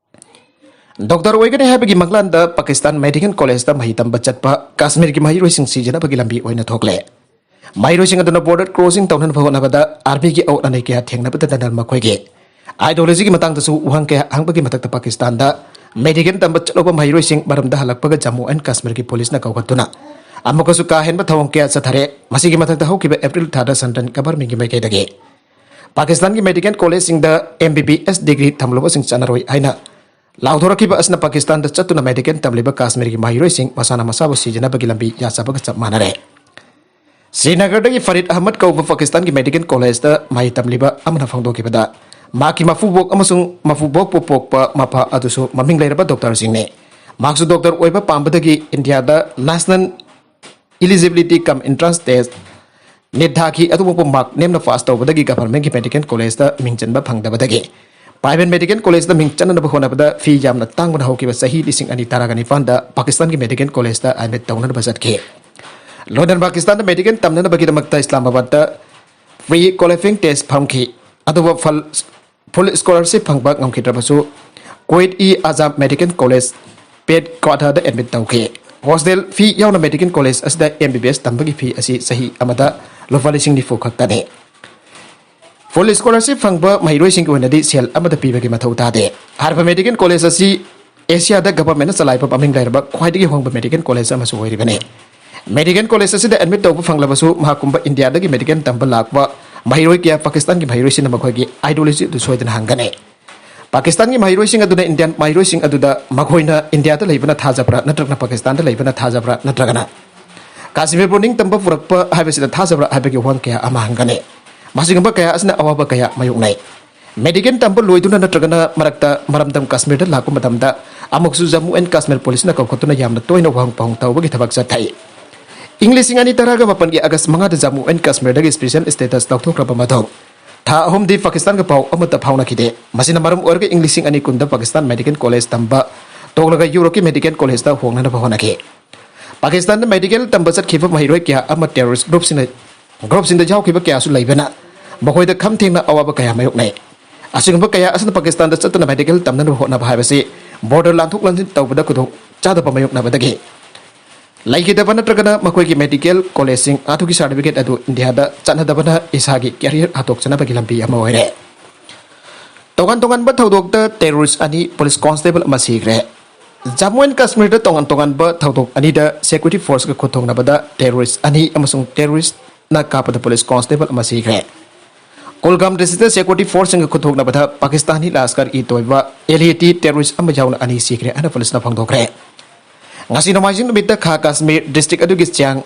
ꯗꯣꯛꯇꯔ ꯑꯣꯏꯒꯅꯤ ꯍꯥꯏꯕꯒꯤ ꯃꯪꯂꯥꯟꯗ ꯄꯥꯀꯤꯁꯇꯥꯟ ꯃꯦꯗꯤꯀꯦꯜ ꯀꯣꯂꯦꯖꯇ ꯃꯍꯩ ꯇꯝꯕ ꯆꯠꯄ ꯀꯥꯁꯃꯤꯔꯒꯤ ꯃꯍꯩꯔꯣꯏꯁꯤꯡ ꯁꯤꯖꯅꯕꯒꯤ ꯂꯝꯕꯤ ꯑꯣꯏꯅ ꯊꯣꯛꯂꯦ꯫ ꯃꯍꯩꯔꯣꯏꯁꯤꯡ ꯑꯗꯨꯅ ꯕꯣꯔꯗꯔ ꯀ꯭ꯔꯣꯁꯤꯡ ꯇꯧꯅꯅꯕ ꯍꯣꯠꯅꯕꯗ ꯑꯥꯔꯃꯤꯒꯤ ꯑꯋꯥꯠ ꯑꯅꯩ ꯀꯌꯥ ꯊꯦꯡꯅꯕꯇꯗ ꯃꯈꯣꯏꯒꯤ ꯑꯥꯏꯗꯤꯌꯣꯂꯣꯖꯤꯒꯤ ꯃꯇꯥꯡꯗꯁꯨ ꯋꯥꯍꯪ ꯀꯌꯥ ꯍꯪꯕꯒꯤ ꯃꯊꯛꯇ ꯄꯥꯀꯤꯁꯇꯥꯟꯗ ꯃꯦꯗꯤꯀꯦꯜ ꯇꯝꯕ ꯆꯠꯂꯨꯕ ꯃꯍꯩꯔꯣꯏꯁꯤꯡ ꯃꯔꯝꯗ ꯍꯜꯂꯛꯄꯒ ꯖꯝꯃꯨ ꯑꯦꯟ ꯀꯥꯁꯃꯤꯔꯒꯤ ꯄꯨꯂꯤꯁꯅ ꯀꯧꯈꯠꯇꯨꯅ ꯑꯃꯨꯛꯀꯁꯨ ꯀꯥ ꯍꯦꯟꯕ ꯊꯧꯑꯣꯡ ꯀꯌꯥ ꯆꯠꯊꯔꯦ꯫ ꯃꯁꯤꯒꯤ ꯃꯊꯛꯇ ꯍꯧꯈꯤꯕ ꯑꯦꯄ꯭ꯔꯤꯜ ꯊꯥꯗ ꯁꯦꯟꯇ꯭ꯔꯦꯜ ꯒꯚꯔꯟꯃꯦꯟꯠꯀꯤ ꯃꯥꯏꯀꯩꯗꯒꯤ ꯄꯥꯀꯤꯁꯇꯥꯟꯒꯤ ꯃꯦꯗꯤꯀꯦꯜ ꯀꯣꯂꯦꯖꯁꯤꯡꯗ ꯑꯦꯝ ꯕꯤ ꯕꯤ ꯑꯦꯁ ꯗꯤꯒ꯭ꯔꯤ ꯊꯝꯂꯨꯕꯁꯤꯡ ꯆꯠꯅꯔꯣꯏ ꯍꯥꯏꯅ ꯂꯥꯎꯊꯣꯔꯛꯈꯤꯕ ꯑꯁꯤꯅ ꯄꯥꯀꯤꯁꯇꯥꯟꯗ ꯆꯠꯇꯨꯅ ꯃꯦꯗꯤꯀꯦꯜ ꯇꯝꯂꯤꯕ ꯀꯥꯁꯃꯤꯔꯒꯤ ꯃꯍꯩꯔꯣꯏꯁꯤꯡ ꯃꯁꯥꯅ ꯃꯁꯥꯕꯨ ꯁꯤꯖꯅꯕꯒꯤ ꯂꯝꯕꯤ ꯌꯥꯖꯕꯒ ꯆꯞ ꯃꯥꯟꯅꯔꯦ꯫ ꯁ꯭ꯔꯤꯅꯒꯔꯗꯒꯤ ꯐꯔꯤꯗ ꯑꯍꯃꯗ ꯀꯧꯕ ꯄꯥꯀꯤꯁꯇꯥꯟꯒꯤ ꯃꯦꯗꯤꯀꯦꯜ ꯀꯣꯂꯦꯖꯇ ꯃꯍꯩ ꯇꯝꯂꯤꯕ ꯑꯃꯅ ꯐꯣꯡꯗꯣꯛꯈꯤꯕꯗ, ꯃꯍꯥꯛꯀꯤ ꯃꯄꯨꯕꯣꯛ ꯑꯃꯁꯨꯡ ꯃꯄꯨꯕꯣꯛꯄꯨ ꯄꯣꯛꯄ ꯃꯄꯥ ꯑꯗꯨꯁꯨ ꯃꯃꯤꯡ ꯂꯩꯔꯕ ꯗꯣꯛꯇꯔꯁꯤꯡꯅꯤ꯫ ꯃꯍꯥꯛꯁꯨ ꯗꯣꯛꯇꯔ ꯑꯣꯏꯕ ꯄꯥꯝꯕꯗꯒꯤ ꯏꯟꯗꯤꯌꯥꯗ National Eligibility cum Entrance Test, NEET ꯊꯥꯈꯤ꯫ ꯑꯗꯨꯕꯨ ꯃꯥꯔꯛ ꯅꯦꯝꯅ ꯄꯥꯁ ꯇꯧꯕꯗꯒꯤ ꯒꯚꯔꯟꯃꯦꯟꯠꯀꯤ ꯃꯦꯗꯤꯀꯦꯜ ꯀꯣꯂꯦꯖꯇ ꯃꯤꯡ ꯆꯟꯕ ꯐꯪꯗꯕꯗꯒꯤ ꯄ꯭ꯔꯥꯏꯚꯦꯠ ꯃꯦꯗꯤꯀꯦꯜ ꯀꯣꯂꯦꯖꯇ ꯃꯤꯡ ꯆꯟꯅꯅꯕ ꯍꯣꯠꯅꯕꯗ ꯐꯤ ꯌꯥꯝꯅ ꯇꯥꯡꯕꯅ ꯍꯧꯈꯤꯕ ꯆꯍꯤ ꯂꯤꯁꯤꯡ ꯑꯅꯤ ꯇꯔꯥꯒ ꯅꯤꯄꯥꯟꯗ ꯄꯥꯀꯤꯁꯇꯥꯟꯒꯤ ꯃꯦꯗꯤꯀꯦꯜ ꯀꯣꯂꯦꯖꯇ ꯑꯦꯗꯃꯤꯠ ꯇꯧꯅꯅꯕ ꯆꯠꯈꯤ꯫ ꯂꯣꯟꯗꯟ ꯄꯥꯀꯤꯁꯇꯥꯟꯗ ꯃꯦꯗꯤꯀꯦꯜ ꯇꯝꯅꯅꯕꯒꯤꯗꯃꯛꯇ ꯏꯁꯂꯥꯃꯥꯕꯥꯗꯇ ꯄ꯭ꯔꯤ ꯀ꯭ꯋꯥꯂꯤꯐꯥꯏꯌꯤꯡ ꯇꯦꯁ ꯐꯝꯈꯤ꯫ ꯑꯗꯨꯕꯨ ꯐꯜ ꯐꯨꯜ ꯁ꯭ꯀꯣꯂꯔꯁꯤꯞ ꯐꯪꯕ ꯉꯝꯈꯤꯗ꯭ꯔꯕꯁꯨ ꯀꯨꯋꯦꯠ ꯏ ꯑꯖꯥꯝ ꯃꯦꯗꯤꯀꯦꯜ ꯀꯣꯂꯦꯖ ꯄꯦꯠ ꯀ꯭ꯋꯥꯊꯥꯗ ꯑꯦꯗꯃꯤꯠ ꯇꯧꯈꯤ꯫ ꯍꯣꯁꯇꯦꯜ ꯐꯤ ꯌꯥꯎꯅ ꯃꯦꯗꯤꯀꯦꯜ ꯀꯣꯂꯦꯖ ꯑꯁꯤꯗ ꯑꯦꯝ ꯕꯤ ꯕꯤ ꯑꯦꯁ ꯇꯝꯕꯒꯤ ꯐꯤ ꯑꯁꯤ ꯆꯍꯤ ꯑꯃꯗ ꯂꯨꯄꯥ ꯂꯤꯁꯤꯡ ꯅꯤꯐꯨ ꯈꯛꯇꯅꯤ꯫ ꯐꯨꯜ ꯁ꯭ꯀꯣꯂꯔꯁꯤꯞ ꯐꯪꯕ ꯃꯍꯩꯔꯣꯏꯁꯤꯡꯒꯤ ꯑꯣꯏꯅꯗꯤ ꯁꯦꯜ ꯑꯃꯠꯇ ꯄꯤꯕꯒꯤ ꯃꯊꯧ ꯇꯥꯗꯦ꯫ ꯍꯥꯏꯔꯤꯕ ꯃꯦꯗꯤꯀꯦꯜ ꯀꯣꯂꯦꯖ ꯑꯁꯤ ꯑꯦꯁꯤꯌꯥꯗ ꯒꯚꯔꯟꯃꯦꯟꯠꯅ ꯆꯂꯥꯏꯕ ꯃꯃꯤꯡ ꯂꯩꯔꯕ ꯈ꯭ꯋꯥꯏꯗꯒꯤ ꯍꯣꯡꯕ ꯃꯦꯗꯤꯀꯦꯜ ꯀꯣꯂꯦꯖ ꯑꯃꯁꯨ ꯑꯣꯏꯔꯤꯕꯅꯤ꯫ ꯃꯦꯗꯤꯀꯦꯜ ꯀꯣꯂꯦꯖ ꯑꯁꯤꯗ ꯑꯦꯗꯃꯤꯠ ꯇꯧꯕ ꯐꯪꯂꯕꯁꯨ ꯃꯍꯥꯛꯀꯨꯝꯕ ꯏꯟꯗꯤꯌꯥꯗꯒꯤ ꯃꯦꯗꯤꯀꯦꯜ ꯇꯝꯕ ꯂꯥꯛꯄ ꯃꯍꯩꯔꯣꯏ ꯀꯌꯥ ꯄꯥꯀꯤꯁꯇꯥꯟꯒꯤ ꯃꯍꯩꯔꯣꯏꯁꯤꯡꯅ ꯃꯈꯣꯏꯒꯤ ꯑꯥꯏꯗꯤꯌꯣꯂꯣꯖꯤ ꯑꯗꯨ ꯁꯣꯏꯗꯅ ꯍꯪꯒꯅꯤ꯫ ꯄꯥꯀꯤꯁꯇꯥꯟꯒꯤ ꯃꯍꯩꯔꯣꯏꯁꯤꯡ ꯑꯗꯨꯅ ꯏꯟꯗꯤꯌꯥꯟ ꯃꯍꯩꯔꯣꯏꯁꯤꯡ ꯑꯗꯨꯗ ꯃꯈꯣꯏꯅ ꯏꯟꯗꯤꯌꯥꯗ ꯂꯩꯕꯅ ꯊꯥꯖꯕ꯭ꯔꯥ ꯅꯠꯇ꯭ꯔꯒꯅ ꯄꯥꯀꯤꯁꯇꯥꯟꯗ ꯂꯩꯕꯅ ꯊꯥꯖꯕ꯭ꯔꯥ ꯅꯠꯇ꯭ꯔꯒꯅ ꯀꯥꯁꯃꯤꯔꯕꯨ ꯅꯤꯡꯇꯝꯕ ꯄꯨꯔꯛꯄ ꯍꯥꯏꯕꯁꯤꯗ ꯊꯥꯖꯕ꯭ꯔꯥ ꯍꯥꯏꯕꯒꯤ ꯋꯥꯍꯪ ꯀꯌꯥ ꯑꯃ ꯍꯪꯒꯅꯤ꯫ ꯃꯁꯤꯒꯨꯝꯕ ꯀꯌꯥ ꯑꯁꯤꯅ ꯑꯋꯥꯕ ꯀꯌꯥ ꯃꯥꯌꯣꯛꯅꯩ꯫ ꯃꯦꯗꯤꯀꯦꯜ ꯇꯝꯕ ꯂꯣꯏꯗꯨꯅ ꯅꯠꯇ꯭ꯔꯒꯅ ꯃꯔꯛꯇ ꯃꯔꯝꯗꯝ ꯀꯥꯁꯃꯤꯔꯗ ꯂꯥꯛꯄ ꯃꯇꯝꯗ ꯑꯃꯨꯛꯁꯨ ꯖꯝꯃꯨ ꯑꯦꯟ ꯀꯥꯁꯃꯤꯔ ꯄꯨꯂꯤꯁꯅ ꯀꯧꯈꯠꯇꯨꯅ ꯌꯥꯝꯅ ꯇꯣꯏꯅ ꯋꯥꯍꯪ ꯄꯥꯎꯍꯪ ꯇꯧꯕꯒꯤ ꯊꯕꯛ ꯆꯠꯊꯩ꯫ ꯏꯪ ꯂꯤꯁꯤꯡ ꯑꯅꯤ ꯇꯔꯥꯒ ꯃꯥꯄꯟꯒꯤ ꯑꯥꯒꯁ ꯃꯉꯥꯗ ꯖꯝꯃꯨ ꯑꯦꯟ ꯀꯥꯁꯃꯤꯔꯗꯒꯤ ꯁ꯭ꯄꯦꯁꯤꯌꯦꯜ ꯁ꯭ꯇꯦꯇꯁ ꯂꯧꯊꯣꯛꯈ꯭ꯔꯕ ꯃꯇꯨꯡ ꯊꯥ ꯑꯍꯨꯝꯗꯤ ꯄꯥꯀꯤꯁꯇꯥꯟꯒ ꯄꯥꯎ ꯑꯃꯠꯇ ꯐꯥꯎꯅꯈꯤꯗꯦ꯫ ꯃꯁꯤꯅ ꯃꯔꯝ ꯑꯣꯏꯔꯒ ꯏꯪ ꯂꯤꯁꯤꯡ ꯑꯅꯤ ꯀꯨꯟꯗ ꯄꯥꯀꯤꯁꯇꯥꯟ ꯃꯦꯗꯤꯀꯦꯜ ꯀꯣꯂꯦꯖ ꯇꯝꯕ ꯇꯣꯛꯂꯒ ꯌꯨꯔꯣꯞꯀꯤ ꯃꯦꯗꯤꯀꯦꯜ ꯀꯣꯂꯦꯖꯇ ꯍꯣꯡꯅꯅꯕ ꯍꯣꯠꯅꯈꯤ꯫ ꯄꯥꯀꯤꯁꯇꯥꯟꯗ ꯃꯦꯗꯤꯀꯦꯜ ꯇꯝꯕ ꯆꯠꯈꯤꯕ ꯃꯍꯩꯔꯣꯏ ꯀꯌꯥ ꯑꯃ ꯇꯦꯔꯣꯔꯤꯁ ꯒ꯭ꯔꯨꯞꯁꯤꯡꯅ ꯒ꯭ꯔꯨꯞꯁꯤꯡꯗ ꯌꯥꯎꯈꯤꯕ ꯀꯌꯥꯁꯨ ꯂꯩꯕꯅ ꯃꯈꯣꯏꯗ ꯈꯝ ꯊꯦꯡꯅ ꯑꯋꯥꯕ ꯀꯌꯥ ꯃꯥꯌꯣꯛꯅꯩ꯫ ꯑꯁꯤꯒꯨꯝꯕ ꯀꯌꯥ ꯑꯁꯤꯅ ꯄꯥꯀꯤꯁꯇꯥꯟꯗ ꯆꯠꯇꯨꯅ ꯃꯦꯗꯤꯀꯦꯜ ꯇꯝꯅꯅꯕ ꯍꯣꯠꯅꯕ ꯍꯥꯏꯕꯁꯤ ꯕꯣꯔꯗꯔ ꯂꯥꯟꯊꯣꯛ ꯂꯥꯟꯁꯤꯟ ꯇꯧꯕꯗ ꯈꯨꯗꯣꯡ ꯆꯥꯗꯕ ꯃꯥꯌꯣꯛꯅꯕꯗꯒꯤ ꯂꯩꯈꯤꯗꯕ ꯅꯠꯇ꯭ꯔꯒꯅ ꯃꯈꯣꯏꯒꯤ ꯃꯦꯗꯤꯀꯦꯜ ꯀꯣꯂꯦꯖꯁꯤꯡ ꯑꯗꯨꯒꯤ ꯁꯥꯔꯇꯤꯐꯤꯀꯦꯠ ꯑꯗꯨ ꯏꯟꯗꯤꯌꯥꯗ ꯆꯠꯅꯗꯕꯅ ꯏꯁꯥꯒꯤ ꯀꯦꯔꯤꯌꯔ ꯍꯥꯠꯇꯣꯛꯆꯅꯕꯒꯤ ꯂꯝꯕꯤ ꯑꯃ ꯑꯣꯏꯔꯦ꯫ ꯇꯣꯉꯥꯟ ꯇꯣꯉꯥꯟꯕ ꯊꯧꯗꯣꯛꯇ ꯇꯦꯔꯣꯔꯤꯁ ꯑꯅꯤ, ꯄꯨꯂꯤꯁ ꯀꯣꯟꯁꯇꯦꯕꯜ ꯑꯃ ꯁꯤꯈ꯭ꯔꯦ꯫ ꯖꯝꯃꯨ ꯑꯦꯟ ꯀꯥꯁꯃꯤꯔꯗ ꯇꯣꯉꯥꯟ ꯇꯣꯉꯥꯟꯕ ꯊꯧꯗꯣꯛ ꯑꯅꯤꯗ ꯁꯦꯀ꯭ꯌꯨꯔꯤꯇꯤ ꯐꯣꯔꯁꯀ ꯈꯨꯠꯊꯣꯛꯅꯕꯗ ꯇꯦꯔꯣꯔꯤꯁ ꯑꯅꯤ ꯑꯃꯁꯨꯡ ꯇꯦꯔꯣꯔꯤꯁꯅ ꯀꯥꯞꯄꯗ ꯄꯨꯂꯤꯁ ꯀꯣꯟꯁꯇꯦꯕꯜ ꯑꯃ ꯁꯤꯈ꯭ꯔꯦ꯫ ꯀꯨꯜꯒꯥꯝ ꯗꯤꯁꯇ꯭ꯔꯤꯛꯇ ꯁꯦꯀ꯭ꯌꯨꯔꯤꯇꯤ ꯐꯣꯔꯁꯁꯤꯡꯒ ꯈꯨꯠꯊꯣꯛꯅꯕꯗ Pakistani Lashkar e Taiba, L E T, terrorist ꯑꯃ ꯌꯥꯎꯅ ꯑꯅꯤ ꯁꯤꯈ꯭ꯔꯦ ꯍꯥꯏꯅ ꯄꯨꯂꯤꯁꯅ ꯐꯣꯡꯗꯣꯛꯈ꯭ꯔꯦ꯫ ꯉꯁꯤ ꯅꯣꯡꯃꯥꯏꯖꯤꯡ ꯅꯨꯃꯤꯠꯇ ꯈꯥ ꯀꯥꯁꯃꯤꯔ ꯗꯤꯁꯇ꯭ꯔꯤꯛ ꯑꯗꯨꯒꯤ ꯆꯤꯌꯥꯡ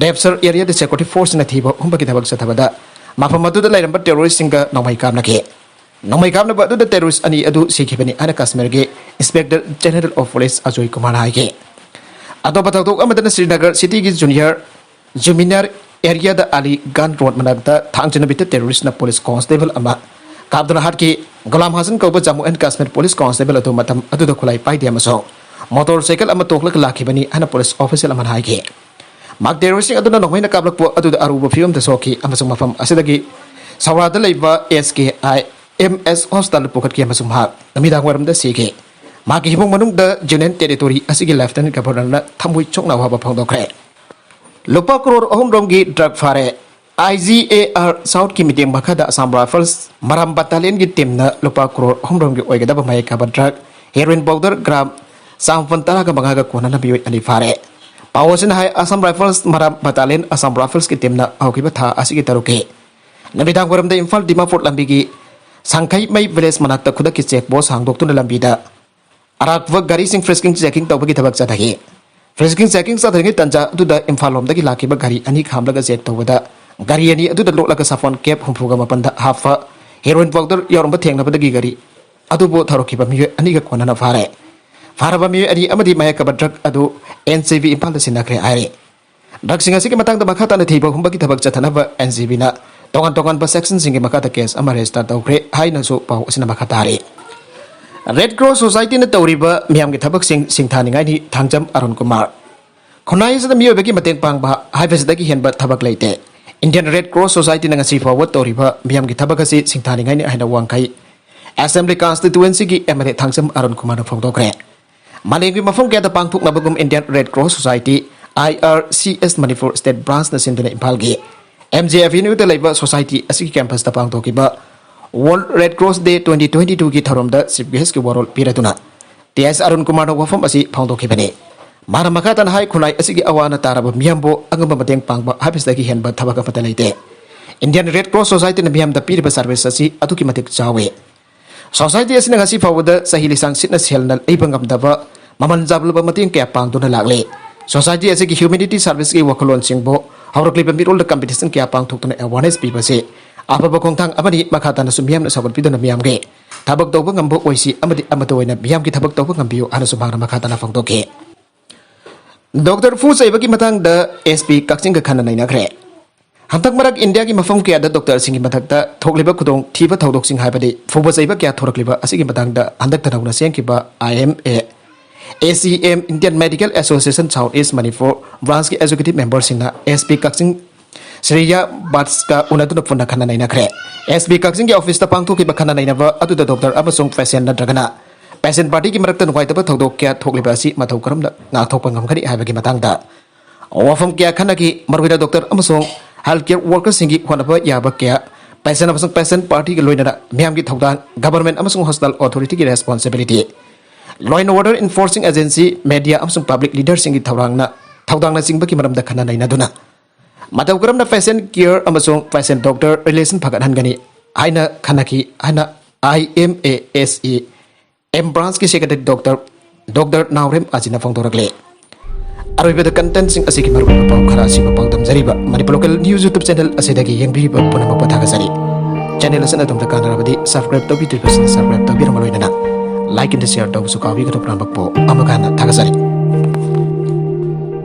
ꯗꯦꯞꯁꯔ ꯑꯦꯔꯤꯌꯥꯗ ꯁꯦꯀ꯭ꯌꯨꯔꯤꯇꯤ ꯐꯣꯔꯁꯁꯤꯡꯅ ꯊꯤꯕ ꯍꯨꯝꯕꯒꯤ ꯊꯕꯛ ꯆꯠꯊꯕꯗ ꯃꯐꯝ ꯑꯗꯨꯗ ꯂꯩꯔꯝꯕ ꯇꯦꯔꯣꯔꯤꯁꯁꯤꯡꯒ ꯅꯣꯡꯃꯩ ꯀꯥꯞꯅꯈꯤ꯫ ꯅꯣꯡꯃꯩ ꯀꯥꯞꯅꯕ ꯑꯗꯨꯗ terrorist ꯑꯅꯤ ꯑꯗꯨ ꯁꯤꯈꯤꯕꯅꯤ ꯍꯥꯏꯅ ꯀꯥꯁꯃꯤꯔꯒꯤ Inspector General of Police Ajoy ꯀꯨꯃꯥꯔꯅ ꯍꯥꯏꯈꯤ꯫ ꯑꯇꯣꯞꯄ ꯊꯧꯗꯣꯛ ꯑꯃꯗꯅ Srinagar cityꯒꯤ junior Juminar areaꯗ Ali Khan Road ꯃꯅꯥꯛꯇ ꯊꯥꯡꯖ ꯅꯨꯃꯤꯠꯇ terroristꯅ police constable ꯑꯃ ꯀꯥꯞꯇꯨꯅ ꯍꯥꯠꯈꯤ꯫ ꯒꯨꯂꯥꯝ ꯍꯥꯁꯟ ꯀꯧꯕ Jammu and Kashmir police constable ꯑꯗꯨ ꯃꯇꯝ ꯑꯗꯨꯗ ꯈꯨꯠꯂꯥꯏ ꯄꯥꯏꯗꯦ ꯑꯃꯁꯨꯡ motorcycle ꯑꯃ ꯇꯣꯡꯂꯒ ꯂꯥꯛꯈꯤꯕꯅꯤ ꯍꯥꯏꯅ police official ꯑꯃꯅ ꯍꯥꯏꯈꯤ꯫ ꯃꯍꯥꯛ terroristꯁꯤꯡ ꯑꯗꯨꯅ ꯅꯣꯡꯃꯩꯅ ꯀꯥꯞꯂꯛꯄ ꯑꯗꯨꯗ ꯑꯔꯨꯕ ꯐꯤꯕꯝꯗ ꯁꯣꯛꯈꯤ ꯑꯃꯁꯨꯡ ꯃꯐꯝ ꯑꯁꯤꯗꯒꯤ ꯁꯧꯔꯥꯗ ꯂꯩꯕ S K I M S hospitalꯗ ꯄꯨꯈꯠꯈꯤ ꯑꯃꯁꯨꯡ ꯃꯍꯥꯛ ꯅꯨꯃꯤꯗꯥꯡ ꯋꯥꯏꯔꯝꯗ ꯁꯤꯈꯤ꯫ ꯃꯍꯥꯛꯀꯤ ꯏꯃꯨꯡ ꯃꯅꯨꯡꯗ Union Territory ꯑꯁꯤꯒꯤ Lieutenant Governorꯅ ꯊꯃꯣꯏ ꯁꯣꯛꯅ ꯑꯋꯥꯕ ꯐꯣꯡꯗꯣꯛꯈ꯭ꯔꯦ꯫ ꯂꯨꯄꯥ ꯀ꯭ꯔꯣꯔ ꯑꯍꯨꯝ ꯔꯣꯝꯒꯤ drug ꯐꯥꯔꯦ꯫ I G A R Southꯀꯤ ꯃꯤꯠꯌꯦꯡ ꯃꯈꯥꯗ Assam Rifles ꯃꯔꯥꯝ battalionꯒꯤ teamꯅ ꯂꯨꯄꯥ ꯀ꯭ꯔꯣꯔ ꯑꯍꯨꯝ ꯔꯣꯝꯒꯤ ꯑꯣꯏꯒꯗꯕ ꯃꯍꯩ ꯀꯥꯕ drug heroin powder gram ꯆꯥꯃꯥꯄꯟ ꯇꯔꯥꯒ ꯃꯉꯥꯒ ꯀꯣꯟꯅꯅ ꯃꯤꯑꯣꯏ ꯑꯅꯤ ꯐꯥꯔꯦ꯫ ꯄꯥꯎ ꯑꯁꯤꯅ ꯍꯥꯏ, Assam Rifles ꯃꯔꯥꯝ battalionꯅ Assam Riflesꯀꯤ teamꯅ ꯍꯧꯈꯤꯕ ꯊꯥ ꯑꯁꯤꯒꯤ ꯇꯔꯨꯛꯀꯤ ꯅꯨꯃꯤꯗꯥꯡ ꯋꯥꯏꯔꯝꯗ ꯏꯝꯐꯥꯜ ꯗꯤꯃꯥꯄꯨꯔ ꯂꯝꯕꯤꯒꯤ ꯁꯪꯈꯩꯃꯩ village ꯃꯅꯥꯛꯇ ꯈꯨꯗꯛꯀꯤ check post ꯍꯥꯡꯗꯣꯛꯇꯨꯅ ꯂꯝꯕꯤꯗ ꯑꯔꯥꯛꯄ ꯒꯥꯔꯤꯁꯤꯡ frisking checking ꯇꯧꯕꯒꯤ ꯊꯕꯛ ꯆꯠꯊꯈꯤ꯫ Frisking checking ꯆꯠꯊꯔꯤꯉꯩ ꯇꯟꯖꯥ ꯑꯗꯨꯗ ꯏꯝꯐꯥꯜ ꯂꯣꯝꯗꯒꯤ ꯂꯥꯛꯈꯤꯕ ꯒꯥꯔꯤ ꯑꯅꯤ ꯈꯥꯝꯂꯒ check ꯇꯧꯕꯗ ꯒꯥꯔꯤ ꯑꯅꯤ ꯑꯗꯨꯗ ꯂꯣꯠꯂꯒ ꯁꯥꯄꯣꯟ case ꯍꯨꯝꯐꯨꯒ ꯃꯥꯄꯟꯗ ꯍꯥꯞꯄ heroin powder ꯌꯥꯎꯔꯝꯕ ꯊꯦꯡꯅꯕꯗꯒꯤ ꯒꯥꯔꯤ ꯑꯗꯨꯕꯨ ꯊꯧꯔꯛꯈꯤꯕ ꯃꯤꯑꯣꯏ ꯑꯅꯤꯒ ꯀꯣꯟꯅꯅ ꯐꯥꯔꯦ꯫ ꯐꯥꯔꯕ ꯃꯤꯑꯣꯏ ꯑꯅꯤ ꯑꯃꯗꯤ ꯃꯍꯩ ꯀꯥꯕ drug ꯑꯗꯨ N C B ꯏꯝꯐꯥꯜꯗ ꯁꯤꯟꯅꯈ꯭ꯔꯦ ꯍꯥꯏꯔꯤ꯫ Drugꯁꯤꯡ ꯑꯁꯤꯒꯤ ꯃꯇꯥꯡꯗ ꯃꯈꯥ ꯇꯥꯅ ꯊꯤꯕ ꯍꯨꯝꯕꯒꯤ ꯊꯕꯛ ꯆꯠꯊꯅꯕ N C Bꯅ ꯇꯣꯉꯥꯟ ꯇꯣꯉꯥꯟꯕ sectionꯁꯤꯡꯒꯤ ꯃꯈꯥꯗ case ꯑꯃ register ꯇꯧꯈ꯭ꯔꯦ ꯍꯥꯏꯅꯁꯨ ꯄꯥꯎ ꯑꯁꯤꯅ ꯃꯈꯥ ꯇꯥꯔꯤ꯫ Red Cross Societyꯅ ꯇꯧꯔꯤꯕ ꯃꯤꯌꯥꯝꯒꯤ ꯊꯕꯛꯁꯤꯡ ꯁꯤꯡꯊꯥꯅꯤꯡꯉꯥꯏꯅꯤ, ꯊꯥꯡꯖꯝ ꯑꯔꯨꯟ ꯀꯨꯃꯥꯔ꯫ ꯈꯨꯟꯅꯥꯏ ꯑꯁꯤꯗ ꯃꯤꯑꯣꯏꯕꯒꯤ ꯃꯇꯦꯡ ꯄꯥꯡꯕ ꯍꯥꯏꯕꯁꯤꯗꯒꯤ ꯍꯦꯟꯕ ꯊꯕꯛ ꯂꯩꯇꯦ꯫ Indian Red Cross Societyꯅ ꯉꯁꯤ ꯐꯥꯎꯕ ꯇꯧꯔꯤꯕ ꯃꯤꯌꯥꯝꯒꯤ ꯊꯕꯛ ꯑꯁꯤ ꯁꯤꯡꯊꯥꯅꯤꯡꯉꯥꯏꯅꯤ ꯍꯥꯏꯅ ꯋꯥꯡꯈꯩ Assembly constituencyꯒꯤ M L A Thangjam Arun ꯀꯨꯃꯥꯔꯅ ꯐꯣꯡꯗꯣꯛꯈ꯭ꯔꯦ꯫ ꯃꯥꯂꯦꯝꯒꯤ ꯃꯐꯝ ꯀꯌꯥꯗ ꯄꯥꯡꯊꯣꯛꯅꯕꯒꯨꯝ Indian Red Cross Society, I R C S Manipur State Branchꯅ ꯁꯤꯟꯗꯨꯅ ꯏꯝꯐꯥꯜꯒꯤ M J Avenueꯗ ꯂꯩꯕ society ꯑꯁꯤꯒꯤ campusꯇ ꯄꯥꯡꯊꯣꯛꯈꯤꯕ World Red Cross Day twenty twenty twoꯒꯤ ꯊꯧꯔꯝꯗ chief guestꯀꯤ ꯋꯥꯔꯣꯜ ꯄꯤꯔꯗꯨꯅ T S ꯑꯔꯨꯟ ꯀꯨꯃꯥꯔꯅ ꯋꯥꯐꯝ ꯑꯁꯤ ꯐꯣꯡꯗꯣꯛꯈꯤꯕꯅꯤ꯫ ꯃꯥꯅ ꯃꯈꯥ ꯇꯥꯅ ꯍꯥꯏ, ꯈꯨꯟꯅꯥꯏ ꯑꯁꯤꯒꯤ ꯑꯋꯥ ꯑꯅꯥ ꯇꯥꯔꯕ ꯃꯤꯌꯥꯝꯕꯨ ꯑꯉꯝꯕ ꯃꯇꯦꯡ ꯄꯥꯡꯕ ꯍꯥꯏꯕꯁꯤꯗꯒꯤ ꯍꯦꯟꯕ ꯊꯕꯛ ꯑꯃꯠꯇ ꯂꯩꯇꯦ꯫ Indian Red Cross Societyꯅ ꯃꯤꯌꯥꯝꯗ ꯄꯤꯔꯤꯕ service ꯑꯁꯤ ꯑꯗꯨꯛꯀꯤ ꯃꯇꯤꯛ ꯆꯥꯎꯏ꯫ Society ꯑꯁꯤꯅ ꯉꯁꯤ ꯐꯥꯎꯕꯗ ꯆꯍꯤ ꯂꯤꯁꯥꯡ ꯁꯤꯠꯅ ꯁꯦꯜꯅ ꯂꯩꯕ ꯉꯝꯗꯕ ꯃꯃꯜ ꯌꯥꯝꯂꯕ ꯃꯇꯦꯡ ꯀꯌꯥ ꯄꯥꯡꯗꯨꯅ ꯂꯥꯛꯂꯤ꯫ Society ꯑꯁꯤꯒꯤ humanity serviceꯀꯤ ꯋꯥꯈꯜꯂꯣꯟꯁꯤꯡꯕꯨ ꯍꯧꯔꯛꯂꯤꯕ ꯃꯤꯔꯣꯜꯗ competition ꯀꯌꯥ ꯄꯥꯡꯊꯣꯛꯇꯨꯅ awareness ꯄꯤꯕꯁꯤ ꯑꯐꯕ ꯈꯣꯡꯊꯥꯡ ꯑꯃꯅꯤ꯫ ꯃꯈꯥ ꯇꯥꯅꯁꯨ ꯃꯤꯌꯥꯝꯅ ꯁꯧꯒꯠꯄꯤꯗꯨꯅ ꯃꯤꯌꯥꯝꯒꯤ ꯊꯕꯛ ꯇꯧꯕ ꯉꯝꯕ ꯑꯣꯏꯁꯤ ꯑꯃꯗꯤ ꯑꯃꯠꯇ ꯑꯣꯏꯅ ꯃꯤꯌꯥꯝꯒꯤ ꯊꯕꯛ ꯇꯧꯕ ꯉꯝꯕꯤꯌꯨ ꯍꯥꯏꯅꯁꯨ ꯃꯍꯥꯛꯅ ꯃꯈꯥ ꯇꯥꯅ ꯐꯣꯡꯗꯣꯛꯈꯤ꯫ ꯗꯣꯛꯇꯔ ꯐꯨ ꯆꯩꯕꯒꯤ ꯃꯇꯥꯡꯗ ꯑꯦꯁ ꯄꯤ ꯀꯛꯆꯤꯡꯒ ꯈꯟꯅ ꯅꯩꯅꯈ꯭ꯔꯦ꯫ ꯍꯟꯗꯛ ꯃꯔꯛ ꯏꯟꯗꯤꯌꯥꯒꯤ ꯃꯐꯝ ꯀꯌꯥꯗ ꯗꯣꯛꯇꯔꯁꯤꯡꯒꯤ ꯃꯊꯛꯇ ꯊꯣꯛꯂꯤꯕ ꯈꯨꯗꯣꯡ ꯊꯤꯕ ꯊꯧꯗꯣꯛꯁꯤꯡ, ꯍꯥꯏꯕꯗꯤ ꯐꯨꯕ ꯆꯩꯕ ꯀꯌꯥ ꯊꯣꯔꯛꯂꯤꯕ ꯑꯁꯤꯒꯤ ꯃꯇꯥꯡꯗ ꯍꯟꯗꯛꯇ ꯅꯧꯅ ꯁꯦꯝꯈꯤꯕ ꯑꯥꯏ ꯑꯦꯝ ꯑꯦ ꯑꯦ ꯁꯤ M, Indian Medical Association South East Manipur Branch ꯀꯤ executive member ꯁꯤꯡꯅ ꯑꯦꯁ ꯄꯤ ꯀꯛꯆꯤꯡ ꯁ꯭ꯔꯤꯌꯥ ꯕꯥꯠꯁꯀ ꯎꯅꯗꯨꯅ ꯄꯨꯟꯅ ꯈꯟꯅ ꯅꯩꯅꯈ꯭ꯔꯦ꯫ ꯑꯦꯁ ꯄꯤ ꯀꯛꯆꯤꯡꯒꯤ ꯑꯣꯐꯤꯁꯇ ꯄꯥꯡꯊꯣꯛꯈꯤꯕ ꯈꯟꯅ ꯅꯩꯅꯕ ꯑꯗꯨꯗ ꯗꯣꯛꯇꯔ ꯑꯃꯁꯨꯡ ꯄꯦꯁꯦꯟ ꯅꯠꯇ꯭ꯔꯒꯅ ꯄꯦꯁꯦꯟ ꯄꯥꯔꯇꯤꯒꯤ ꯃꯔꯛꯇ ꯅꯨꯡꯉꯥꯏꯇꯕ ꯊꯧꯗꯣꯛ ꯀꯌꯥ ꯊꯣꯛꯂꯤꯕ ꯑꯁꯤ ꯃꯇꯧ ꯀꯔꯝꯅ ꯉꯥꯛꯊꯣꯛꯄ ꯉꯝꯒꯅꯤ ꯍꯥꯏꯕꯒꯤ ꯃꯇꯥꯡꯗ ꯋꯥꯐꯝ ꯀꯌꯥ ꯈꯟꯅꯈꯤ꯫ ꯃꯔꯨꯑꯣꯏꯅ ꯗꯣꯛꯇꯔ ꯑꯃꯁꯨꯡ ꯍꯦꯜꯊ ꯀꯦꯌꯔ ꯋꯥꯔꯀꯔꯁꯤꯡꯒꯤ ꯍꯣꯠꯅꯕ ꯌꯥꯕ ꯀꯌꯥ, ꯄꯦꯁꯦꯟ ꯑꯃꯁꯨꯡ ꯄꯦꯁꯦꯟ ꯄꯥꯔꯇꯤꯒ ꯂꯣꯏꯅꯅ ꯃꯤꯌꯥꯝꯒꯤ ꯊꯧꯗꯥꯡ, ꯒꯚꯔꯟꯃꯦꯟꯠ ꯑꯃꯁꯨꯡ ꯍꯣꯁꯄꯤꯇꯥꯜ ꯑꯣꯊꯣꯔꯤꯇꯤꯒꯤ responsibility, law and order enforcing agency, media ꯑꯃꯁꯨꯡ ꯄꯕ꯭ꯂꯤꯛ ꯂꯤꯗꯔꯁꯤꯡꯒꯤ ꯊꯧꯔꯥꯡꯅ ꯊꯧꯗꯥꯡꯅꯆꯤꯡꯕꯒꯤ ꯃꯔꯝꯗ ꯈꯟꯅ ꯅꯩꯅꯗꯨꯅ ꯃꯇꯧ ꯀꯔꯝꯅ ꯄꯦꯁꯦꯟ ꯀꯦꯌꯔ ꯑꯃꯁꯨꯡ ꯄꯦꯁꯦꯟ ꯗꯣꯛꯇꯔ ꯔꯤꯂꯦꯁꯟ ꯐꯒꯠꯍꯟꯒꯅꯤ ꯍꯥꯏꯅ ꯈꯟꯅꯈꯤ ꯍꯥꯏꯅ I M A S E M ꯕ꯭ꯔꯥꯟꯁꯀꯤ ꯁꯦꯀ꯭ꯔꯦꯇꯔꯤ ꯗꯣꯛꯇꯔ ꯗꯣꯛꯇꯔ ꯅꯥꯎꯔꯦꯝ ꯑꯥꯖꯤꯅ ꯐꯣꯡꯗꯣꯔꯛꯂꯤ꯫ ꯑꯔꯣꯏꯕꯗ ꯀꯟꯇꯦꯟꯁꯤꯡ ꯑꯁꯤꯒꯤ ꯃꯔꯨꯑꯣꯏꯕ ꯄꯥꯎ ꯈꯔ ꯑꯁꯤꯕꯨ ꯄꯥꯎꯗꯝꯖꯔꯤꯕ ꯃꯅꯤꯄꯨꯔ ꯂꯣꯀꯦꯜ ꯅ꯭ꯌꯨꯁ ꯌꯨꯇ꯭ꯌꯨꯕ ꯆꯦꯅꯦꯜ ꯑꯁꯤꯗꯒꯤ ꯌꯦꯡꯕꯤꯔꯤꯕ ꯄꯨꯝꯅꯃꯛꯄꯨ ꯊꯥꯒꯠꯆꯔꯤ꯫ ꯆꯦꯅꯦꯜ ꯑꯁꯤꯅ ꯑꯗꯣꯝꯗ ꯀꯥꯟꯅꯔꯕꯗꯤ ꯁꯕꯁꯀ꯭ꯔꯥꯏꯕ ꯇꯧꯕꯤꯗ꯭ꯔꯤꯕꯁꯤꯡꯅ ꯁꯕꯁꯀ꯭ꯔꯥꯏꯕ ꯇꯧꯕꯤꯔꯝꯕ ꯂꯣꯏꯅꯅ ꯂꯥꯏꯛ ꯑꯦꯟ ꯁꯤꯌꯔ ꯇꯧꯕꯁꯨ ꯀꯥꯎꯕꯤꯒꯅꯨ꯫ ꯄꯨꯝꯅꯃꯛꯄꯨ ꯑꯃꯨꯛ ꯍꯟꯅ ꯊꯥꯒꯠꯆꯔꯤ꯫